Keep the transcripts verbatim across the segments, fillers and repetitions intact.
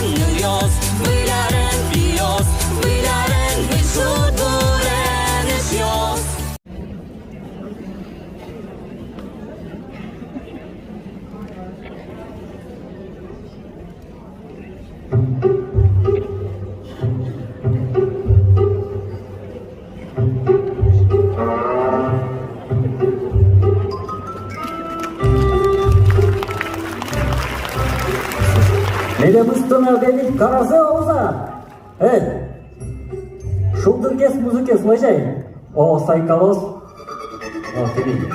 Нылъёс, выль арен пиос, выль арен выль шудбурен эшъёс. Милемыз туннэ ведь каразэ оза. Эй, шулдыргес музыкез лэзь ай. О, сайкалоз. О, тӥни.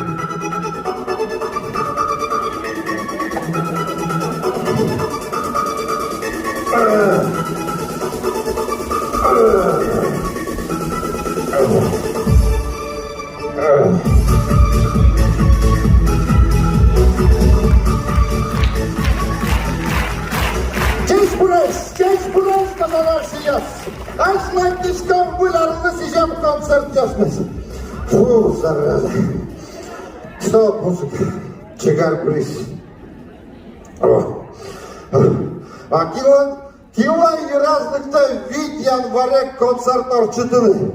Ӟечбуресь, ӟечбуресь, казанасьёс! Азьланьтӥськом выль арлы сӥзем концертъёсмес. Фу, зараза. Стоп, музыка. Ӟигар быриз. О. А кинлэн, кинлэн йыраз лыктэ вить январе концерт ортчытыны?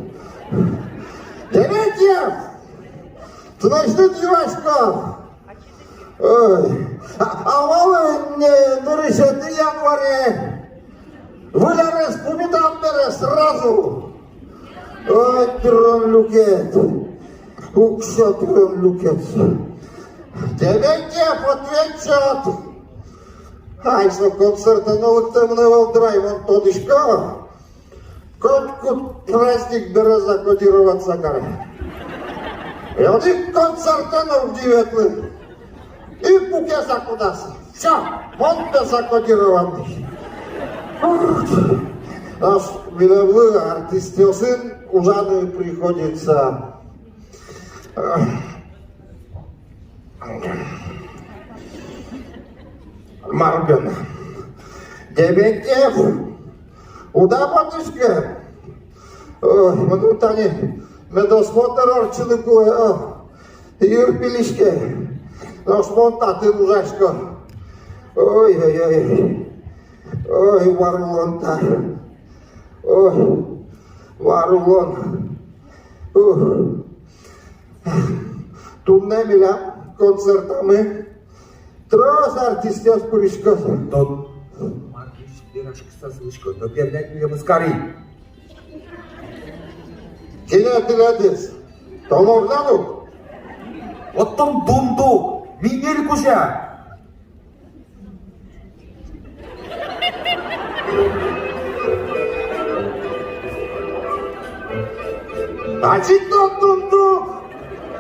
Дементьев! Тынэсьтыд юасько. Ой. А, а малы не нырысетӥ январе? Выль арез пумитам бере сразу. Ой, тӥрон люкет. Уксё тӥрон люкет. Дементьев, ответ сёт. Ай, со концертэ но лыктэмын ӧвӧл, дыр ай, мон тодӥсько. Котькуд праздник бере закодироваться каре. И одӥг концертэ но уг ни ветлы. И пуке закодаса. Всё, мон пе закодированный. Нош милемлы, артистъёсын, ужаны приходится. Мар бен. Дементьев, уд-а потӥськы? О, мыным тани медосмотр ортчыны кулэ, о, йыр пилиське. Нош мон татын ужасько. Ой, ой, ой. Ой, мар улон та. Ой, мар улон. Ух. Туннэ милям концертамы трос артистъёс пырисько. Тон мар вераськыса сылӥськод, но передать милемыз кари. Кинэ тӥледыз? Тон огнад ук? Вот тон дундук, ми ньыль кузя. Ачид тон дундук!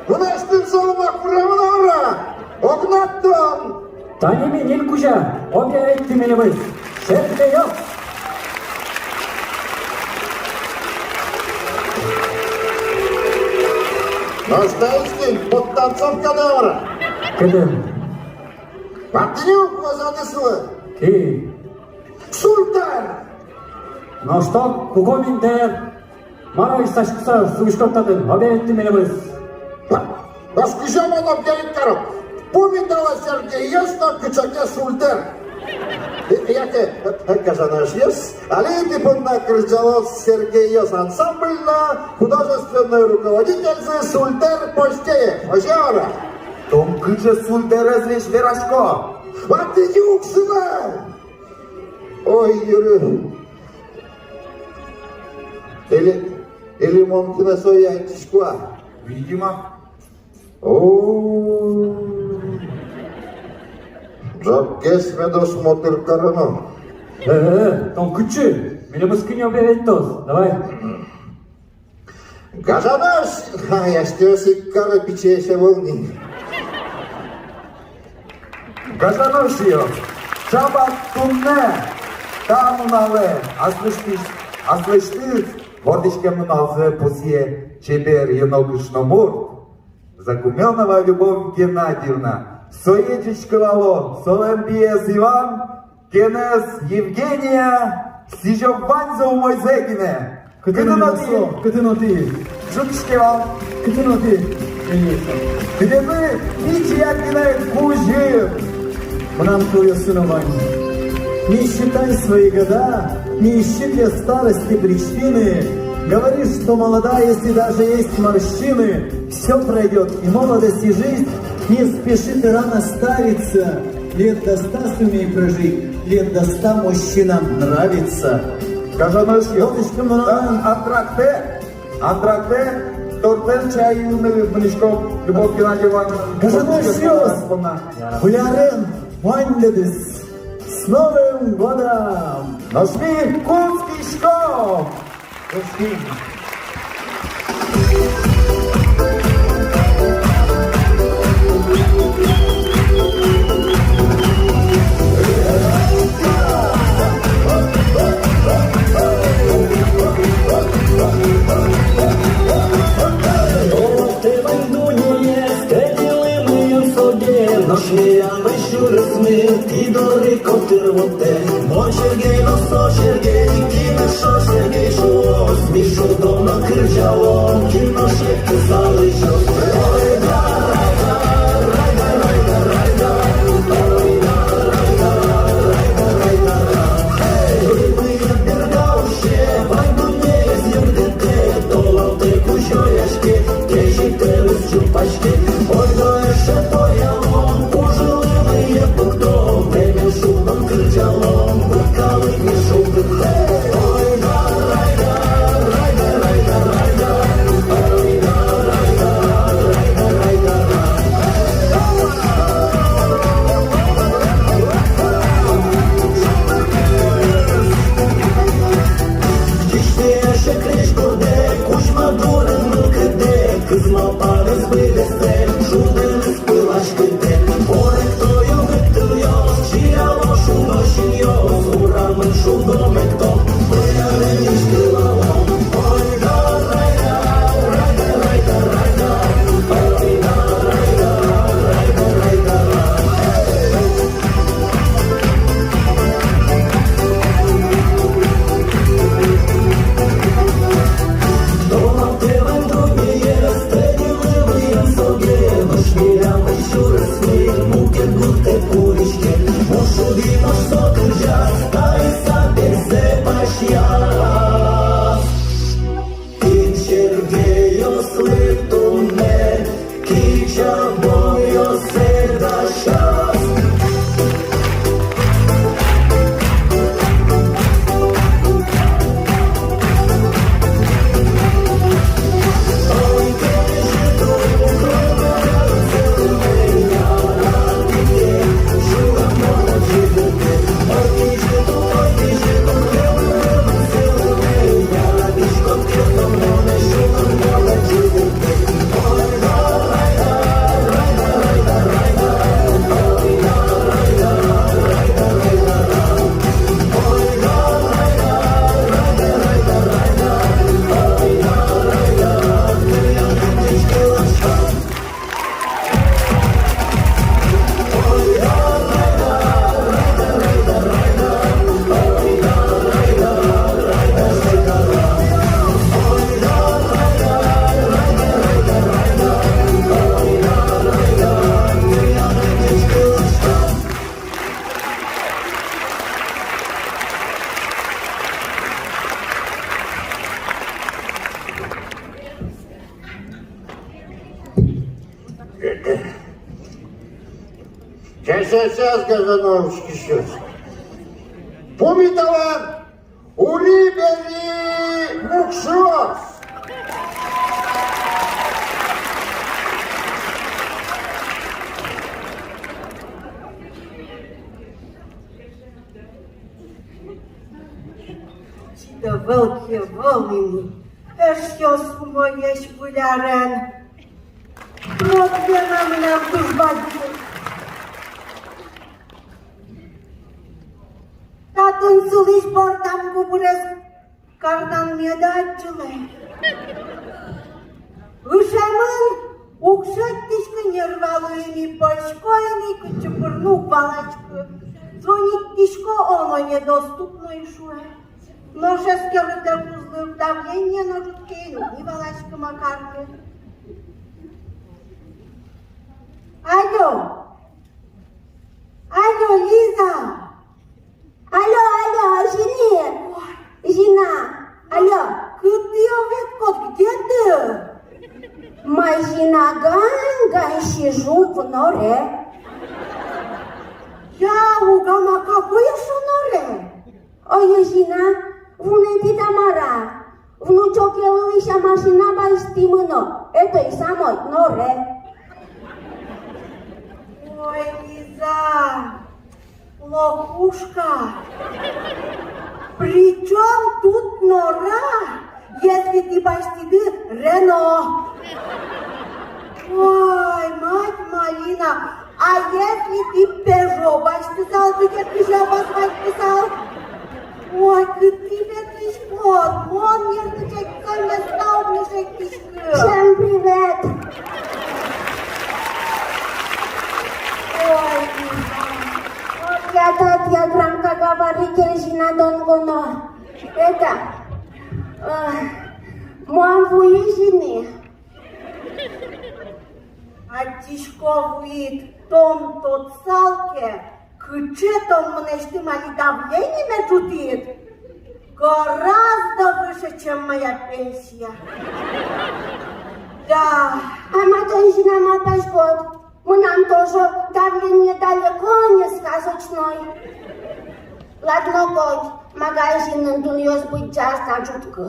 Мынэсьтым со лымак пыремын, а вара огнад тон! Тани ми ньыль кузя, обе ӧйтӥ милемыз. Сергейёс! Настоящий подтанцовка, да, вара? Кытын? Мартынюк возады сылэ. Ки? Сультер! Нош тон, Кукуминдер, мар ай саськыса сылӥськод татын, объявить каре милемыз. Нош кызьы мон объявить каро? Пумитало Сергейёс но кыӵе ке Сультер. Яке, э, гажано эшъёс, али тӥ понна кырӟалоз Сергейёс ансамбль но художественной руководительзы Сультер Постеев. Озьы-а, вара? Тон кыӵе Сультерез весь вераськод? Мартынюк сылэ! Ой, йыры. Или, или мон кынэ сое адӟисько-а? Видимо. О, ӝапгес медосмотр кароно. Э, э, тон кытчы? Милемыз кин объявитьтоз? Давай. Гажано эш-, ай, асьтэос ик каро, пичиесь ӧвӧл ни. Гажано эшъёс, шабат туннэ, та нуналэ, аслэсьтыз, аслэсьтыз вордӥськем нуналзэ пусъе чебер, ёно кышномурт Закуменова Любовь Геннадьевна. Сое ӟечкылало солэн пиез Иван, кенэз Евгения, сӥзё ваньзэ умойзэ гинэ. Кытын отӥ? Кытын отӥ? Ӝутӥське вал. Кытын отӥ? Кытын отӥ? Кытын отӥ? Кытын отӥ? Мынам кылъёсы но вань. Не считай свои года, не ищи для старости причины. Говори, что молода, если даже есть морщины. Всё пройдёт, и молодость, и жизнь. Не спеши ты рано стариться. Лет до ста сумей прожить, лет до ста мужчинам нравится. Гажано эшъёс, вот ещё много. Ан-, антрактэ, антрактэ, тортлэн чай юыны мынӥськом, Любовь Геннадьевна. Гажано эшъёс, выль арен ваньдэс с Новым годом! Нош ми кутскиськом! Кутским! Нош милям вань сюресмы тӥ доры котыр воттэ. Мон Сергей но со Сергей, кин эшшо Сергей шуоз. Ми шудом но кырӟалом, кин но шедьтыса лэзёз. Ой, да, рай, да, рай, да, рай, да, рай, да. Ой, да, рай, да, рай, да, рай, да, рай. Эй, ой, ой, бергаусе, вань дуннеез югдытэ, толалтэ кузёяське, кезьыт тэлыз чупаське. Ойдо эше поялом, ужылы мые пуктом, пельмень шудом, кырӟалом, быдкалык ми шулдыртэ. Ой, да, рай, да, рай, да, рай, да, рай, да. Ой, да, рай, да, рай, да, рай, да, рай. Кызьы эше крезь гуртэ, кузьма дурын мылкыдэ, кызьы малпанэз быдэстэ, шудэмез пыласькытэ. Оректоё гыттылъёс, чияло шудо синъёс, урамын шудом, эктом, пыялэн иськылалом. Ой, да, рай, да, рай, да, рай, да, рай, да. Ой, да, рай, да, рай, да, рай, да, рай. Кин Сергейёслы туннэ, кича бонъёссэ дасяз. Часясяс, гажано учкисьёс. Пумиталэ ури-бери мукшыос. Чида вал ке вал ини, эшъёс умоесь выль арен. Вот вера мынам туж бадӟым. Татын сылӥсь бордам губырез карнан меда адӟылэ. Ышемын уг шедьтӥськы, нервалы ини, пӧсько ини, кытчы пырны уг валаськы. Звонить тӥсько, оло, недоступной шуэ. Нош эскерытэ, кузлы давление но ӝутске ини, уг ни валаськы, ма карны. Алло. Алло, Лиза. Алло, алло, Зина! Зина! Алло! Кытӥ, о, ветлӥськод, где ты? Ма, Зина, гань-гань сижу в норе. Я, уг, ма, какой ещё норе? Ой, Зина, вунэтӥ-а, мар-а? Внучокелы лэся машина басьтӥ мыно, этой самой норе. Ой, Лиза, лохушка, при чём тут нора, если тӥ басьтӥды Рено? Ой, мать Марина, а если тӥ Пежо басьтысалды ке, кызьы обозвать карысал? Ой, кытӥ ветлӥськод, мон нервничать-а, места уг ни шедьтӥськы. Всем привет! Ой, Лиза. Вот я тут, я громкоговоритель, Зина, донгоно. Это, э, мон вуи, Зина. Адӟисько, вуид, тон тодысал ке, кыӵе тон мынэсьтым али давлениеме ӝутӥд. Гораздо выше, чем моя пенсия. Да. А ма тон, Зина, малпаськод, мынам тоже давление далеко не сказочной. Ладно, коть, магазинын дунъёс быдӟа ас на ӝутскы.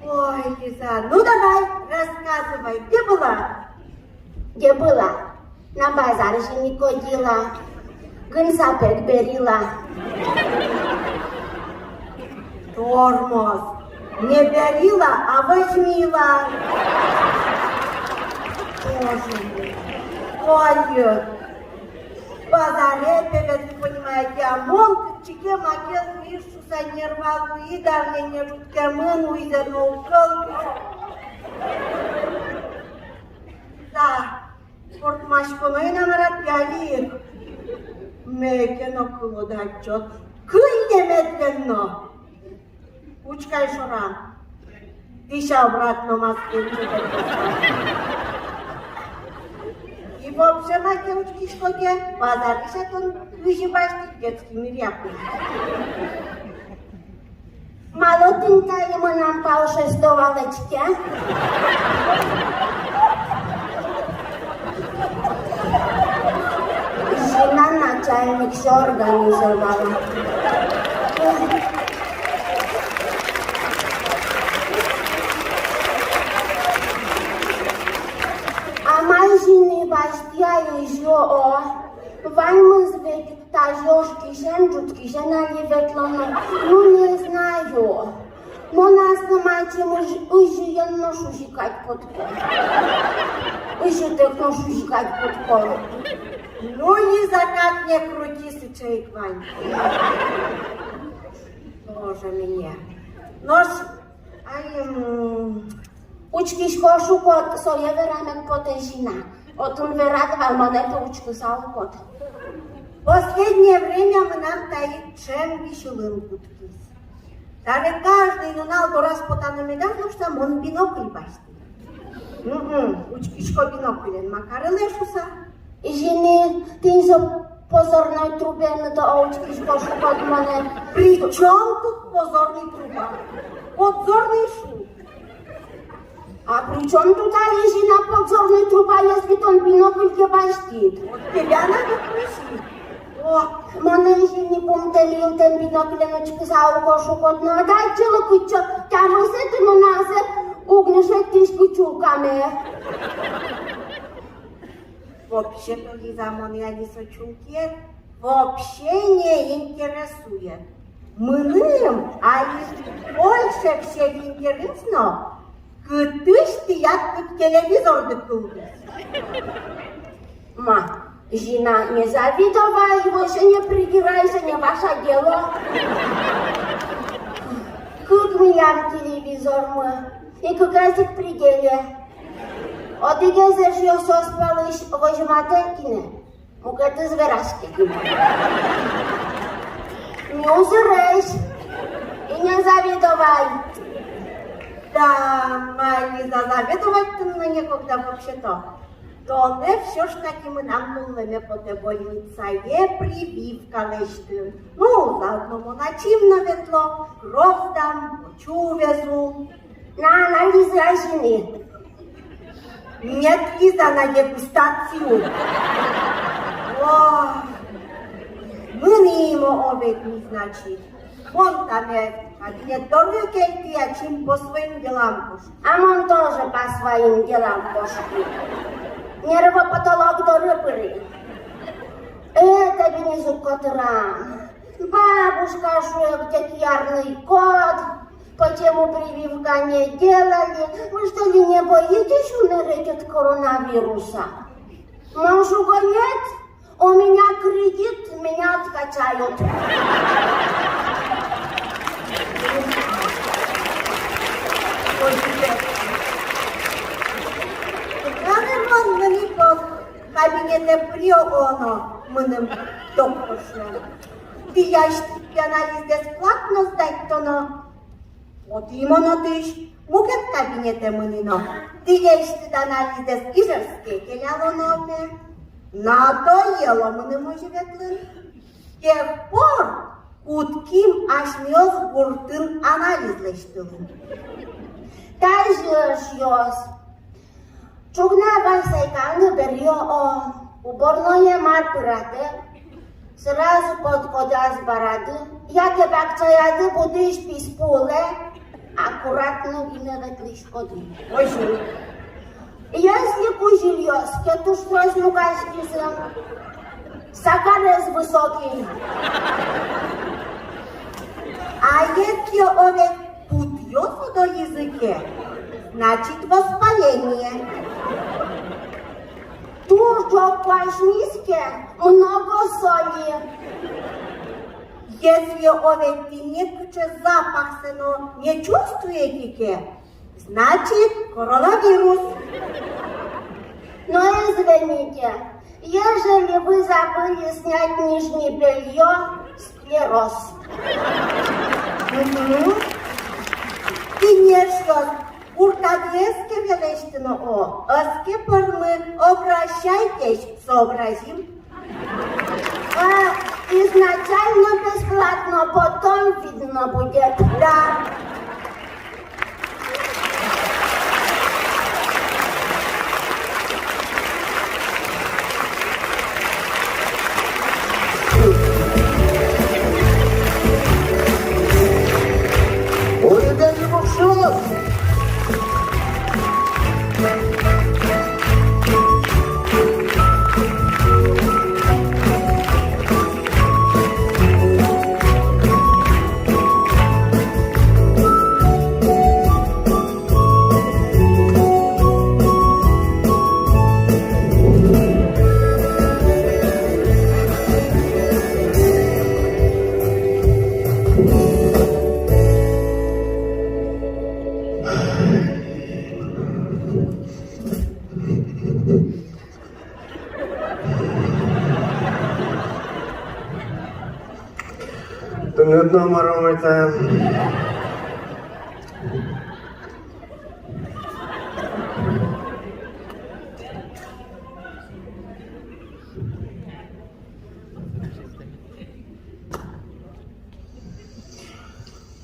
Ой, Лиза, ну давай, рассказывай, где была? Где была? На базар, Зина, ходила. Гын сапег берила. Тормоз. Не берила, а возьмила. Боже мой. Ой, базаре, пе, ветлӥ, понимаете, а мон кытчы ке маке луиз шуса нервал луи, давление ӝутскемын, уйзэ но уг кылды. Да, ортмаськоно ини, мар-а, пиали ик. Мекено кылод, отчёт. Кыль немедленно. Учкы ай шорам. Тӥ ся обратно Москвае. И вообще, маке учкиськод ке, базар дӥся тон кызьы басьтӥд, детский мир яку. Малы тӥни тани мынам пал шестовалочке? Зина начальник всё организовала. А мар, Зина, басьтӥ ай изё, о? Ваньмыз ведь тазьы ожкисен, ӝутскисен али ветлоно. Ну, не знаю. Мон аслым ачим ызь-, ызьыен но шузи кадь потӥсько. Ызьытэк но шузи кадь потӥсько. Ну, Лиза, как ни крути, сыӵе ик вань. Тоже мне. Нош, ай, м, учкисько, шукод, сое вераме потэ, Зина. Отын верад вал, монэ, пе, учкыса укод. Последнее время мынам таӵе ӵем висьылын кутскиз. Табере каждый нунал дораз потаны медаз лу шуса, мон бинокль басьтӥ. Мгм, учкисько биноклен, ма карылэ шуса. Зина, тӥни со позорной трубаен но учкисько, шукод монэ. При чём тут позорный труба? Подзорный шут. А при чём тут али, Зина, подзорный труба, если тон бинокль ке басьтӥд? Вот тебя надо спросить. О, монэ, Зина, пумтэм-йылтэм биноклен учкыса укод, шукод но, да, чылкыт чо, тямысэтӥ нуналзэ уг ни шедьтӥськы чулкаме. Вообще-то, Лиза, монэ али со чулкиед вообще не интересует. Мыным али больше всех интересно, кытысь тӥляд кык телевизорды кылдӥз. Ма, Зина, не завидовай, вообще не придирайся, не ваше дело. Кык милям телевизормы, и кыкез ик пределе. Одӥгез, эшъёс, соос пӧлысь возьматэ гинэ, мукетыз вераське гинэ. Ми узыресь. И не завидовай. Да, ма, Лиза, завидовать тыныд некогда вообще-то. Тонэ всё ж таки мынам нуллэме потэ больницае прививка лэсьтыны. Ну, заодно мон ачим но ветло, кровь сдам, мочу везу. На анализы азьыны. Нет, Лиза, на дегустацию. О, мынӥм, о, ведь не значит. Мон та ме кабинет доры кельтӥ, ачим по своим делам кошки. А мон тоже по своим делам кошки. Нервопатолог доры пыри. Э, табере ини уг котырам. Бабушка, шуэ, где киярный кот, почему прививка не делали? Вы что ли не боитесь умереть от коронавируса? Мон шуко: нет, у меня кредит, меня откачают. Озьы ке, мон мынӥ, кабинетэ пыриё но, мыным докторша: тӥляд анализэз платно сдать кароно. Отӥ мон отысь, мукет кабинетэ мынӥ но, тӥляд анализэз Ижевске келяло но, пе. Надоело мыным озьы ветлыны. Тех пор кутским асьмеос гуртын анализ лэсьтылыны. Тазьы, эшъёс. Ӵукна вань сайкалны бере, о, уборное мар пыратэ, сразу поткодаз барады, яке бакчаяды будӥсь писпу улэ, аккуратно гинэ ветлӥськоды. Озьы. Если кузьылиос ке туштрос люкаськизы, сахарез высокий. А если, о, ведь путъёс одолизы ке, значит, воспаление. Туж ӝог куасьмиз ке, много соли. Если, о, ведь тӥ нокыӵе запахсэ но не чувствуете ке, значит, коронавирус. Но извините, ежели вы забыли снять нижнее бельё, склероз. Мгм. Тӥни, эшъёс, гуртады ӧз ке велэсьты но, о, ӧз ке пӧрмы, обращайтесь, сообразим. А, изначально бесплатно, потом видно будет. Да. Тыныд но мар-о, мар-о та.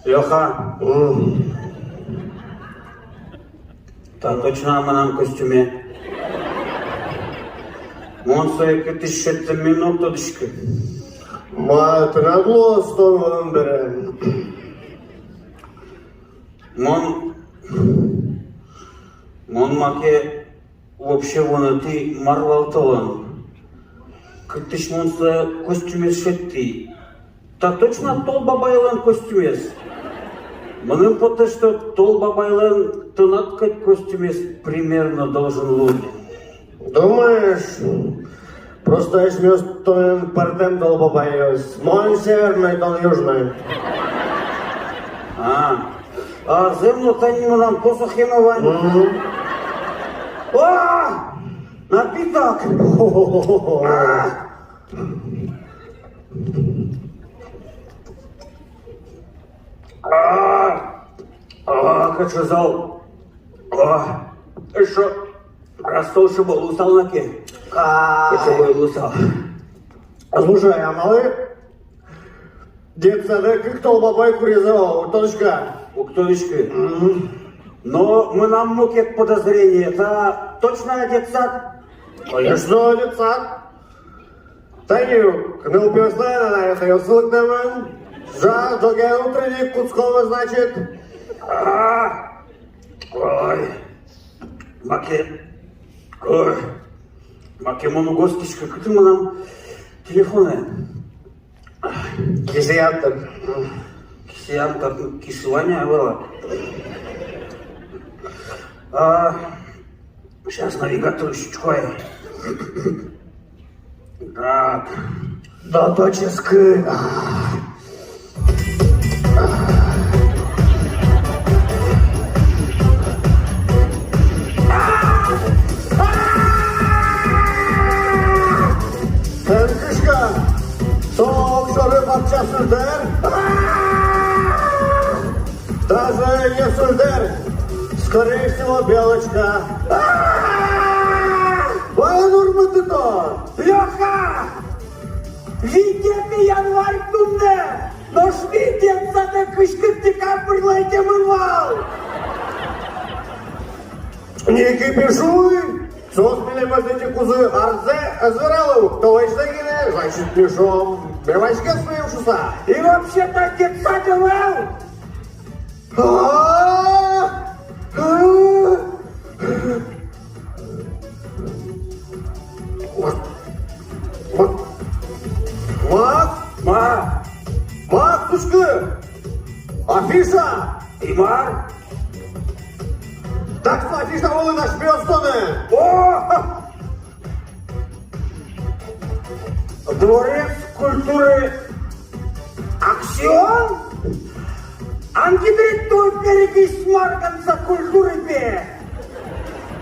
Лёха. М. Та точно-а мынам костюме? Мон сое кытысь шедьтэмме но уг тодӥськы. Ма, тынад луоз тон вуэм бере. Мон, мон маке вообще вунэтӥ, мар вал толон. Кытысь мон сое костюмез шедьтӥ? Та точно Тол Бабайлэн костюмез? Мыным потэ, что Тол Бабайлэн тынад кадь костюмез примерно должен луыны. Думаешь? Просто асьмеос тонэн пӧртэм Тол Бабайёс. Мон северной, тон южной. А, а зэм но, тани мынам посохе но вань. Мгм. О! Напиток! А! А! А, кыӵе зол! А! Эшшо Раз со ышебой луысал на ке. А. Ышебой луысал. Слушай, а малы детсадэ кык тол бабай куризы вал, уг тодӥськы-а? Уг тодӥськы. Мгм. Но мынам мукет подозрение, та точно детсад? Конечно, детсад. Тани ук нылпиослэн анайзы лыктэмын. Жа, ӝоген утренник кутскомы, значит. А, ой, маке, ой, маке мон уг оскиськы, кытын мынам телефонэ? Кисыян татын. Кисыян татын, кисылань ӧвӧл-а? А, щас навигатор учко ай. Так. Да, точно. Эн кышка, со огшоры бакча сульдэр. Даже не сульдэр, скорее всего, белочка. Вай, нормально-то. Лёха! Витетӥ январь туннэ! Нош ми детсадэ кызь кык декабрьлы ӧтемын вал! Не кипишуй! Соос милемыз ӧтикузы арзэ ӧз вералэ ук, толэзьзэ гинэ, значит, ми шуом, мелаське своим шуса. И вообще-то детсад ӧвӧл! А! А! Ма? Ма? Ма? Ма? Ма, кутскы! Афиша! Инмар! Так что афиша вылын асьмеос тонэ! О! Дворец культуры «Аксион»? Ангидрит, ту перекись, мар конца культуры, пе!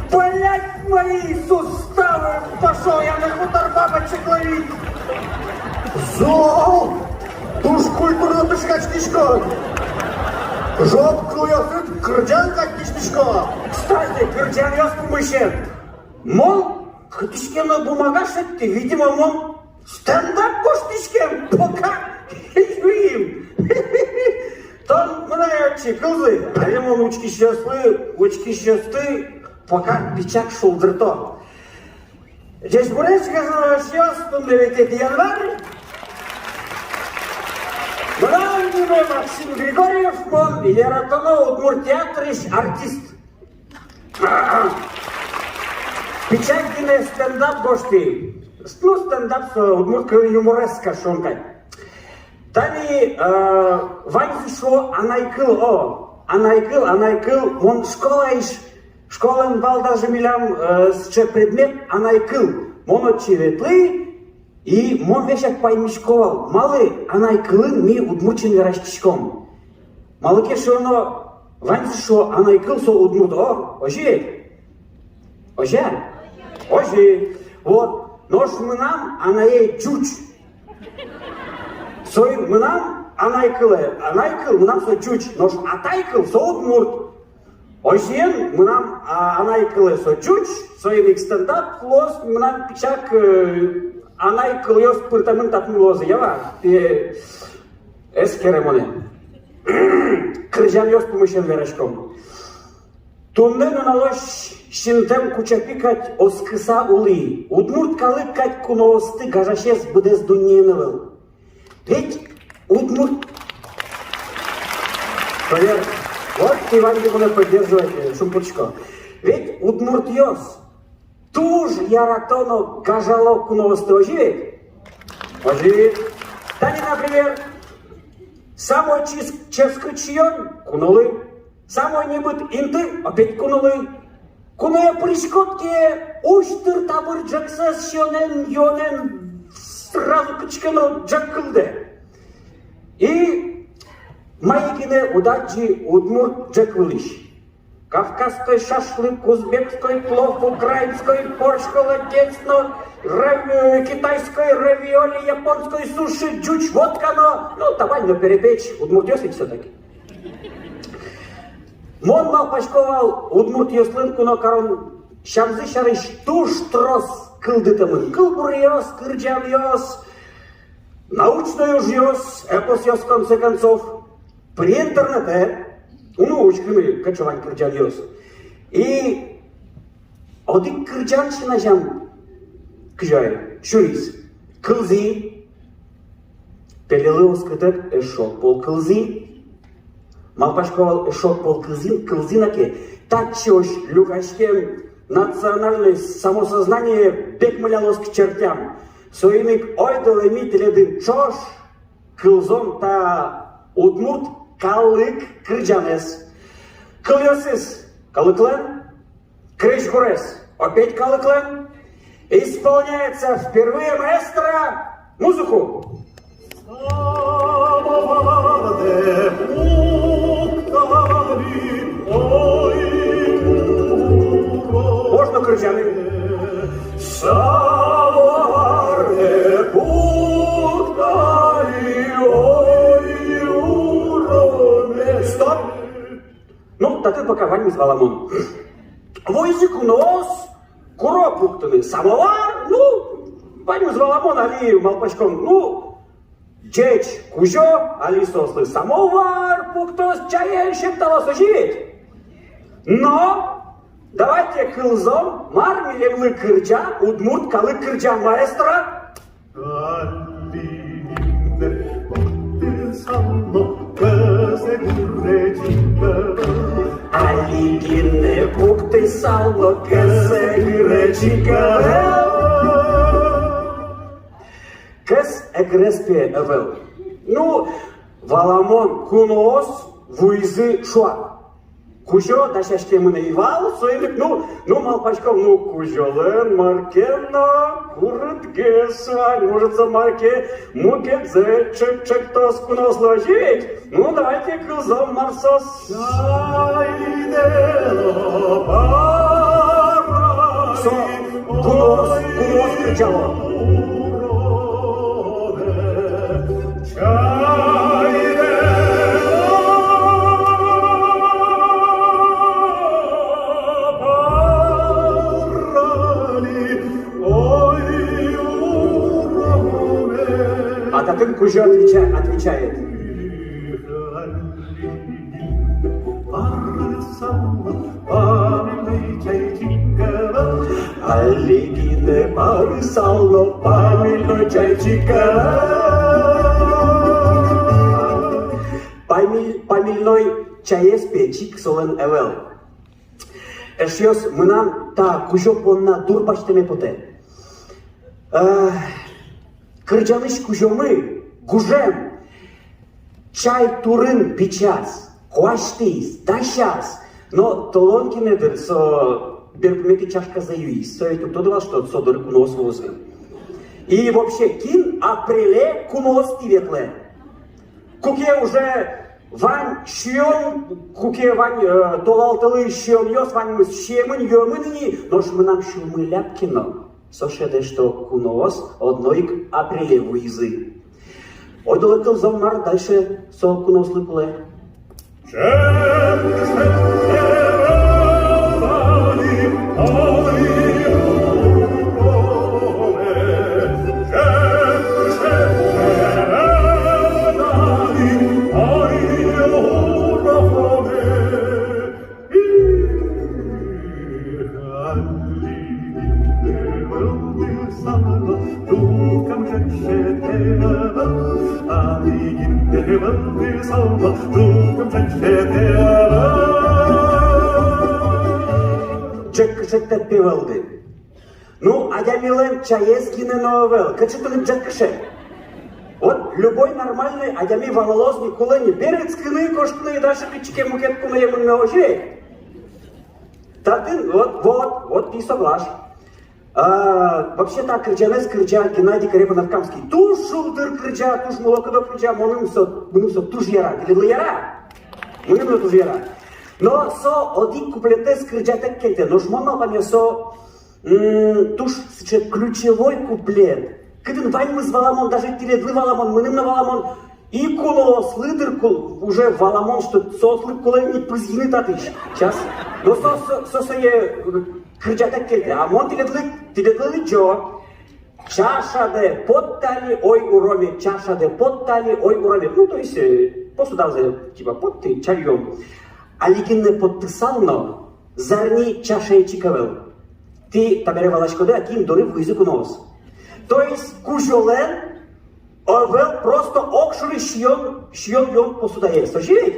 Блять, мои суставы! Пошёл я на хутор бабочек ловить! Зол! Туж культурно тышкаськиськод! Жоп кылъёсыд кырӟан кадь кисьтӥсько! Кстати, кырӟанъёс пумысен. Мон кытысь ке но бумага шедьтӥ, видимо, мон стендап гожтӥськем, пока юим. Тон мынам ачид кылзы, али мон учкисьёслы, учкисьёсты пока пичак шулдырто. Ӟечбуресь, гажано эшъёс, туннэ витетӥ январь. Мынам нимы Максим Григорьев, мон яратоно удмурт театрысь артист. Пичак гинэ стендап гожтӥ. Ну, стендап со удмурт кылын юмореска, шуом кадь. Тани, э, ваньзы шуо анай кыл, о, анай кыл, анай кыл, мон школаысь, школаын вал даже милям, э, сыӵе предмет анай кыл. Мон отчы ветлӥ, и мон весяк паймисько вал, малы анай кылын ми удмурт сямен вераськиськом. Малы ке шуоно, ваньзы шуо, анай кыл со удмурт, о, озьы ведь? Озьы-а? Озьы. Вот. Нош мынам анае ӟуч. Соин мынам анай кылэ, анай кыл мынам со ӟуч. Нош атай кыл со удмурт. Озьыен, мынам, а, анай кылэ со ӟуч, соин ик стендап луоз мынам пичак, э, анай кылъёс пыртэмын татын луозы, ява, э, эскере монэ. Кырӟанъёс пумысен вераськом. Туннэ нуналозь синтэм кучапи кадь оскыса улӥ. Удмурт калык кадь куноосты гажасез быдэс дуннеын ӧвӧл. Ведь удмурт... Шонер, вот Иван Димонов поддерживает, э, шумпотӥсько. Ведь удмуртъёс туж яратоно, гажало куноосты, озьы ведь? Озьы. Тани, например, самой чес-, ческыт сиён — кунолы. Самой небыт инты — опять кунолы. Куное пыриськод ке, усь тыр-табыр ӝӧксэс сиёнэн-юонэн сразу кытчы ке но ӝӧк кылдэ. И мае гинэ уд адӟы удмурт ӝӧк вылысь. Кавказской шашлык, узбекской плов, украинской борщ, холодец, но рав-, э, китайской равиоли, японской суши, ӟуч водка но, ну, табань но перепеч, удмуртъёс ведь всё-таки. Мон малпасько вал, удмуртъёслэн куно карон сямзы сярысь туж трос кылдытэмын. Кылбуръёс, кырӟанъёс, научной ужъёс, эпосъёс, в конце концов. Пыре интернетэ, ну, учкыны, кыӵе вань кырӟанъёс. И одӥг кырӟан син азям кызьы ай сюриз. Кылзӥ. Пелелы оскытэк эшшо пол кылзӥ. Малпасько вал, эшшо пол кылзӥ, кылзӥ на ке, татчыозь люкаськем национальное самосознание бекмылялоз к чертям. Соин ик ойдолэ ми тӥледын ӵош кылзом та удмурт калык кырӟанэз. Кылъёсыз калыклэн, крезьгурез опять калыклэн. Исполняется впервые. Маэстро, музыку! Можно кырӟаны. Стоп! Ну, татын пока ваньмыз валамон. Вуизы куноос куро пуктыны самовар, ну, ваньмыз валамон, али малпаськом, ну, ӟеч кузё али соослы самовар пуктоз, чаен сиемталоз, озьы ведь? Но давайте кылзом, мар милемлы кырӟа удмурт калык кырӟан маэстро. Али гинэ пуктысал но кӧс эгыре чик ӧвӧл. Кӧс эгырез пе ӧвӧл. Ну, валамон, куноос вуизы шуак. Кузё дасяськемын ӧй вал, соин ик, ну, ну, малпаськом, ну, кузёлэн мар ке но курытгес вань, может, со мар ке мукетсэ чек-, чектоз куноослы, озьы ведь? Ну, давайте кылзом, мар со. Со куноос, куноос кырӟало. А татын кузё отвеча-, отвечает. Али гинэ парысал но памильной чайчик ӧвӧл. Памиль-, памильной чаез пе чик солэн ӧвӧл. Эшъёс, мынам та кузё понна дур басьтэме потэ. Э, кырӟанысь кузёмы гужем, чай турын бичаз, куасьтӥз, дасяз, но толон гинэ, дыр, со берпуметӥ чашказэ юиз. Со ведь уг тоды вал, что со доры куноос вуозы. И вообще, кин апреле куноостӥ ветлэ? Куке уже вань сиён, куке вань, э, толалтэлы сиёнъёс, ваньмыз сиемын, юэмын ини, нош мынам сюлмы ляб ке но. Со шӧдэ, что куноос одно ик апреле вуизы. Ойдолэ кылзом, мар дальше со куноослы кулэ. Ӟег кышет тэтпе вӧлды. Ну, адямилэн чаез гинэ но ӧвӧл, кыӵе тыныд ӟег кышет? Вот любой нормальной адями валалоз ни, кулэ ни берытскыны, кошкыны и дальше кытчы ке мукет куное мыныны, озьы. Татын, вот, вот, вот, тӥ соглаш. А, вообще-то кырӟанэз кырӟа Геннадий Корепанов-Камский. Туж шулдыр кырӟа, туж мылокыдо кырӟа, мыным со, мыным со туж яра. Тӥледлы яра? Мыным но туж яра. Но со одӥг куплетэз кырӟатэк кельтэ, нош мон малпамъя, со м, туж сыӵе ключевой куплет. Кытын ваньмыз валамон, даже тӥледлы валамон, мыным но валамон. И куноослы, дыр, кул-, уже валамон, что соослы кулэ ини пызьыны татысь. Сейчас. Но со, со, со, сое, кырӟатэк кельтэ. А мон тӥледлы, тӥледлы лыдӟо. Чашадэ поттэ али, ой, уроме, чашадэ поттэ али, ой, уроме. Ну, то есть, э, посудазэ, типа, поттэ, чаръём. Али гинэ поттысал но, зарни чашае чик ӧвӧл. Тӥ табере валаськоды-а, кин доры вуизы куноос? То есть кузёлэн ӧвӧл просто огшоры сиён, сиён-юон посудаез. Озьы ведь?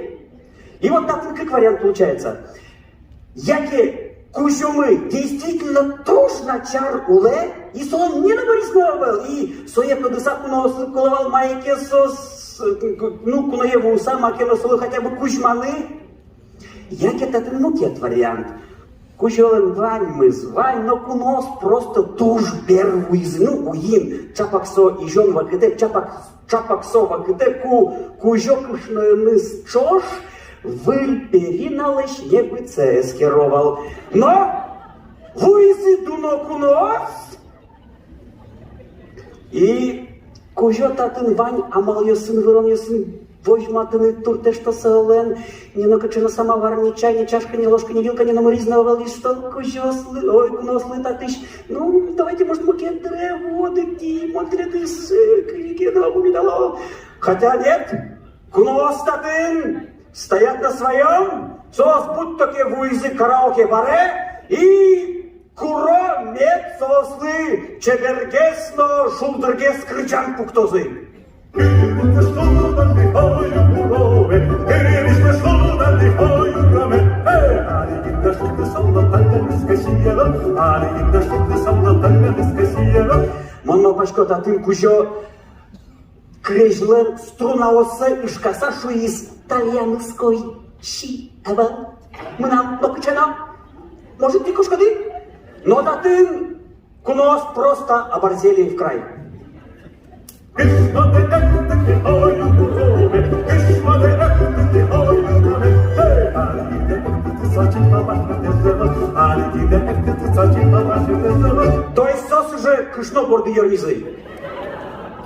И вот татын кык вариант получается. Яке кузёмы действительно туж начар улэ, и солэн ни номырыз но ӧвӧл, и сое тодыса куноослы кулэ вал мае ке со, с-, ну, куное вуыса, маке но солы хотя бы кузьманы. Яке татын мукет вариант. Кузёлэн ваньмыз вань, но куноос просто туж бер вуизы, ну, уин, чапак со изён вакытэ, чапак, чапак со вакытэ, ку кузё кышноеныз ӵош выль периналэсь небытсэ эскеро вал. Но вуизы дуно куноос, и кузё татын вань амалъёсын, выронъёсын возьматыны туртэ, что солэн ни нокыӵе но самовар, ни чай, ни чашка, ни ложка, ни вилка, ни номырыз но ӧвӧл, и что кузёослы, ой, куноослы татысь: «Ну, давайте, может, мукет дыре вуоды, тӥ, мон тӥледыз, э, кызьы ке но пумитало». Хотя нет, куноос татын стоят на своём, соос будто ке вуизы караоке-баре и куро мед соослы чебергес но шулдыргес кырӟан пуктозы. Мон малпасько, татын кузё крезьлэн струнаоссэ ышкаса шуиз: «Тальянской си ӧвӧл мынам нокыӵе но. Может, тӥ кошкоды?» Но татын куноос просто оборзели в край. То есть соос уже кышно борды ёрмизы.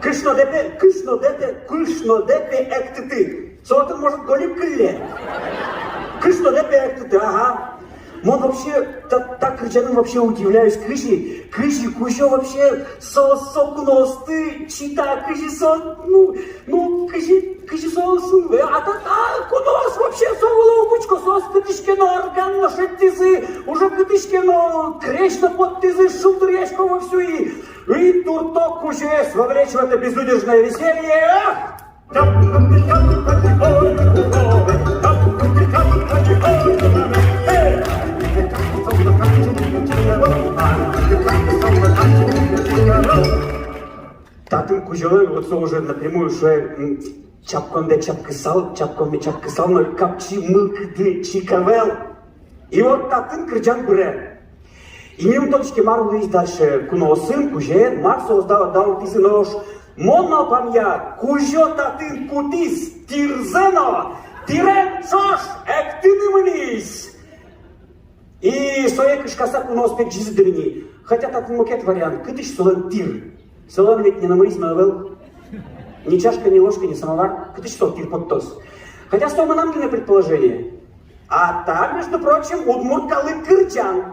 Кышнодэ пе, кышнодэ пе, кышнодэ пе эктыты. Со отын, может, голик кылле. Кышнодэ пе эктыты, ага. Мон вообще, та, та кырӟанын вообще удивляюсь, кызьы, кызьы кузё вообще со, со куноосты чита, кызьы со, ну, ну, кызьы, кызьы со, со, э, а та, та куноос вообще со вылэ уг учко, соос кытысь ке но орган но шедьтӥзы, уже кытысь ке но крезь но поттӥзы, шулдыръясько вовсю и, и туртто кузёез, вовлечь в это безудержное веселье. Татын кузёлэн вот со уже напрямую шуэ, м, чапкондэ чапкысал, чапкондэ чапкысал, но капчи мылкыды чик ӧвӧл. И вот татын кырӟан быре. И ми ум тодӥське, мар луиз дальше куноосын, кузёен, мар соос дау-, дауртӥзы, нош мон малпамъя, кузё татын кутӥз тӥрзэ но тӥрен ӵош эктыны мынӥз. И сое кышкаса куноос пегӟизы дыр ини. Хотя татын мукет вариант, кытысь солэн тӥр? Солэн ведь ни номырыз но ӧвӧл. Ни чашка, ни ложка, ни самовар. Кытысь со тӥр поттоз? Хотя со мынам гинэ предположение. А та, между прочим, удмурт калык кырӟан.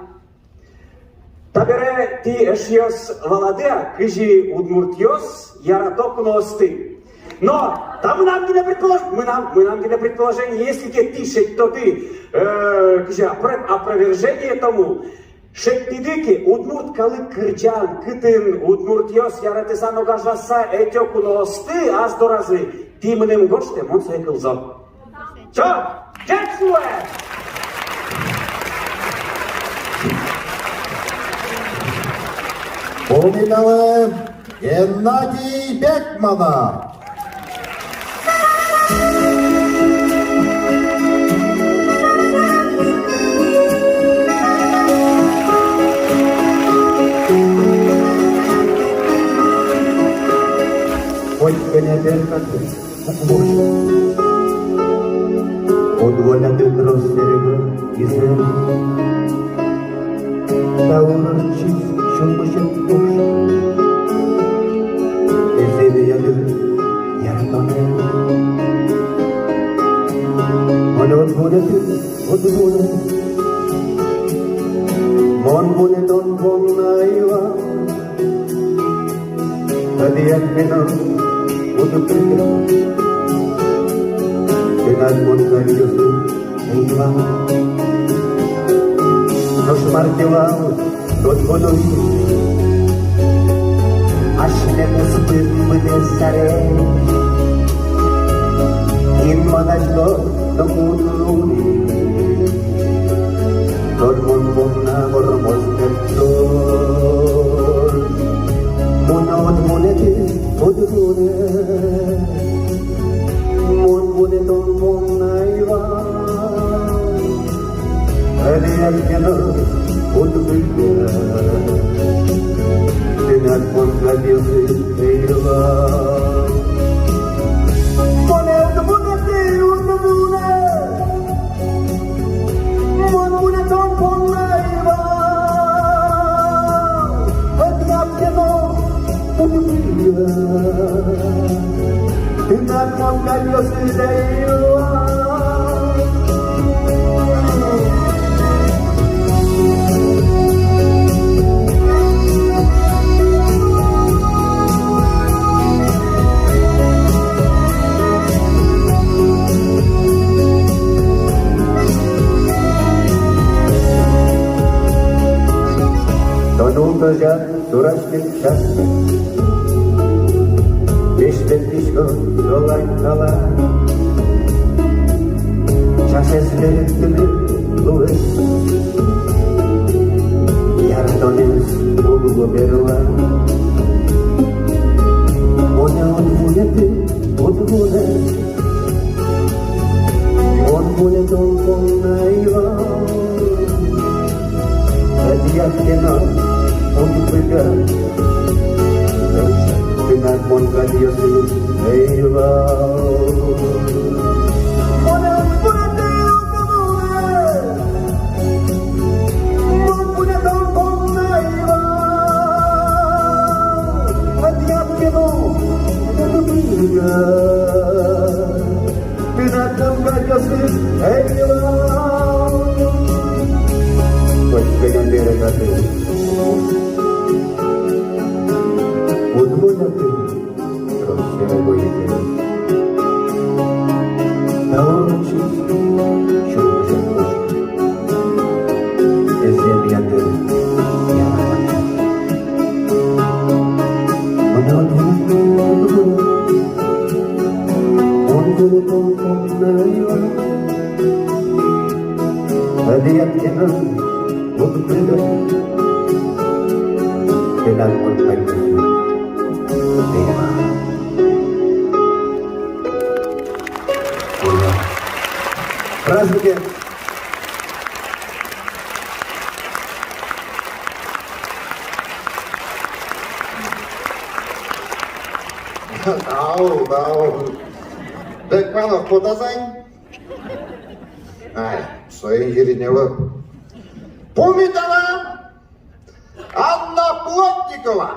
Табере тӥ, эшъёс, валады-а, кызьы удмуртъёс ярато куноосты? Но та мынам гинэ предполож-, мынам, мынам гинэ предположение, если ке тӥ шедьтоды, э, кызьы опро-, опровержение тому, шедьтӥды ке удмурт калык кырӟан, кытын удмуртъёс яратыса но гажаса ӧтё куноосты ас доразы, тӥ мыным гожтэ, мон сое кылзо. Чо, ӟеч луэ! Пумиталэ Геннадий Бекмана! Котькуд кӧня пер кадь. Уд воля тӥ трос серего изэн. Та урод чик сюлмысен туж. Эземе ядыр яратонэн. Мон уд воля тӥ, уд воля. Мон вунэтон понна ӧй вал, ӧдъян ке но уд пыды. Тынад мон кадьёсыд ӧй вал. Нош мар ке вал тодмоно, асьме куспын быдэс арен. Инмар азьло но куд луэ, тодмон понна вормоз мед тон. Монэ уд вунэты, уд вунэты. Мон вунэтон понна ӧй вал, ӧдъян ке но уд пыды. Тынад мон кадьёсыд ӧй вал. Монэ уд вунэты, уд вунэты. Мон вунэтон понна ӧй вал, ӧдъян ке но уд пыды. Тынад мон кадьёсыд ӧй вал. Тон ултозяд сураськем час, весь тӥ писько солань калай. Часэз берыктыны луэ, ярдонэз уг лу берло. Монэ уд вунэты, уд вунэты. Мон вунэтон понна ӧй вал, ӧдъян ке но уд пыды. Тынад мон кадьёсыд ӧй вал. Монэ уд вунэты, уд вунэты. Мон вунэтон понна ӧй вал, ӧдъян ке но уд пыды. Тынад мон кадьёсыд ӧй вал. Котькыӵе бере кадь уд вунэты, трос сяна вунэты. Тау ӵуж, ӵуж, ӵуж. Эзем ятыр яратэ. Ӧдъян ке но уд пыды. Тынад мон кадьёсыд ӧй вал. Ура! Праздникез! Тау, тау. Бекманов потаз ай? Ай, соин йырин ӧвӧл. Пумитала! Анна Плотникова.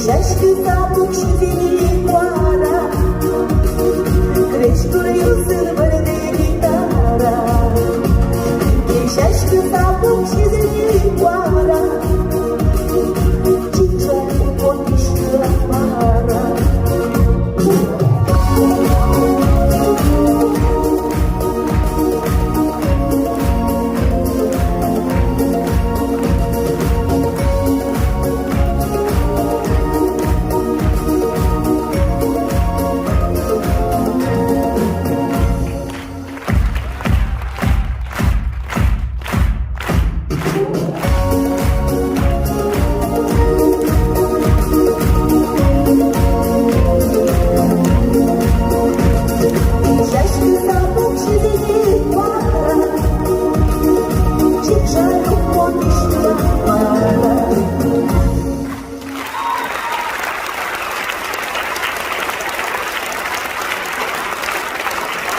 Сяськыса пуксизы ни куара, крезьгуръёсын вырӟе гитара. Сяськыса пуксизы ни куара, чик жаль уг поттӥськы мар-а.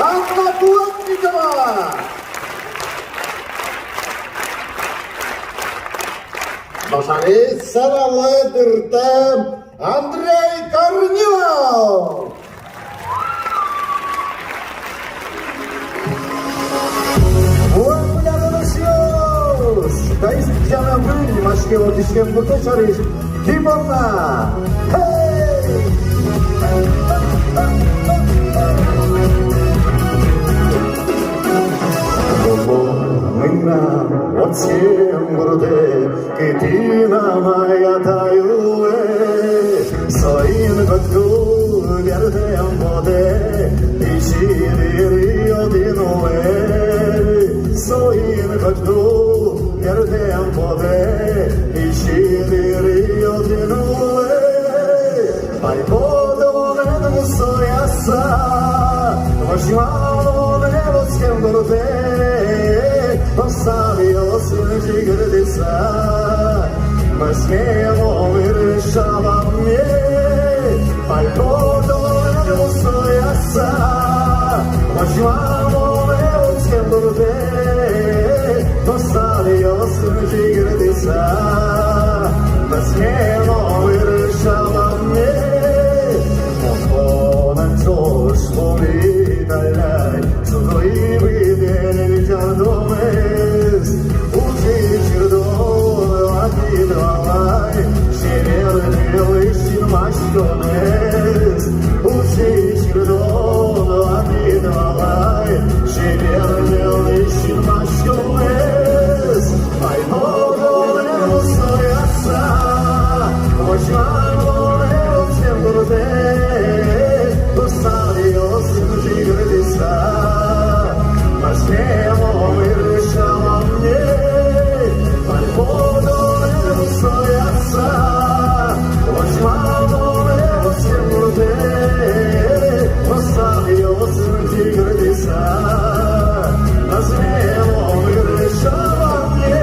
Анна Плотникова! Нош али сцена вылэ дыртэм Андрей Корнилов! Вуэм куляны, эшъёс! Таиз кизяна выль маське ортчем гуртэ сярысь гимн на! Эй! Мынам вордскем гуртэ, кытын анай-атай улэ, соин котьку бертэм потэ, пичи дыръя отын улэ, соин котьку бертэм потэ, пичи дыръя отын улэ. Пальпотонэн мусояса, возьма монэ вордскем гуртэ, но садъёсын ӟыгыртыса, мӧзме номыр шаламе. Пальпотонэн мусояса, возьма монэ вордскем гуртэ, но садъёсын ӟыгыртыса, мӧзме номыр шаламе. Мон понэн ӵош пумит алляй, сузой быдэ ньыль ар томес. Ужысь кырдон ватӥд вал ай, шемер нылысь синмаськонэз. Ужысь кырдон ватӥд вал ай, шемер нылысь синмаськонэз. Пальпотонэн мусояса, возьма монэ вордскем гуртэ, но садъёсын ӟыгыртыса, мӧзме номыр шаламе. Пальпотонэн мусояса, возьма монэ вордскем гуртэ, но садъёсын ӟыгыртыса, мӧзме номыр шаламе.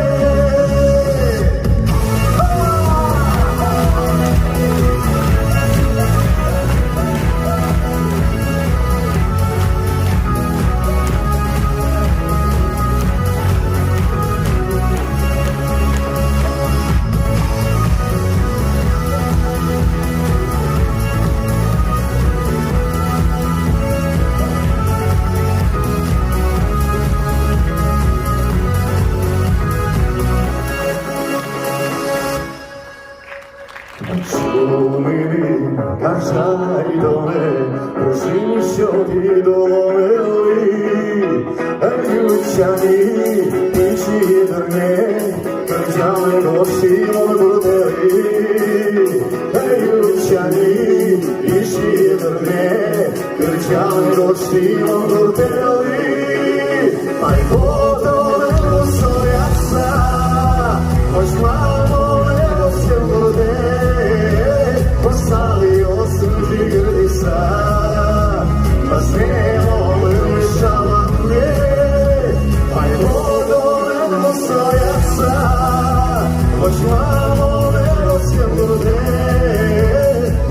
Шумыны кар шайтонэ, пушин сётӥд улонэлы. Ӧй утча ни пичи дырме, кырӟан гожтӥ мон гуртэлы. Ӧй утча ни пичи дырме, кырӟан гожтӥ мон гуртэлы. Пальпотонэн мусояса, возьма монэ вордскем гуртэ, но садъёсын ӟыгыртыса, мӧзме номыр шаламе. Пальпотонэн мусояса, возьма монэ вордскем гуртэ,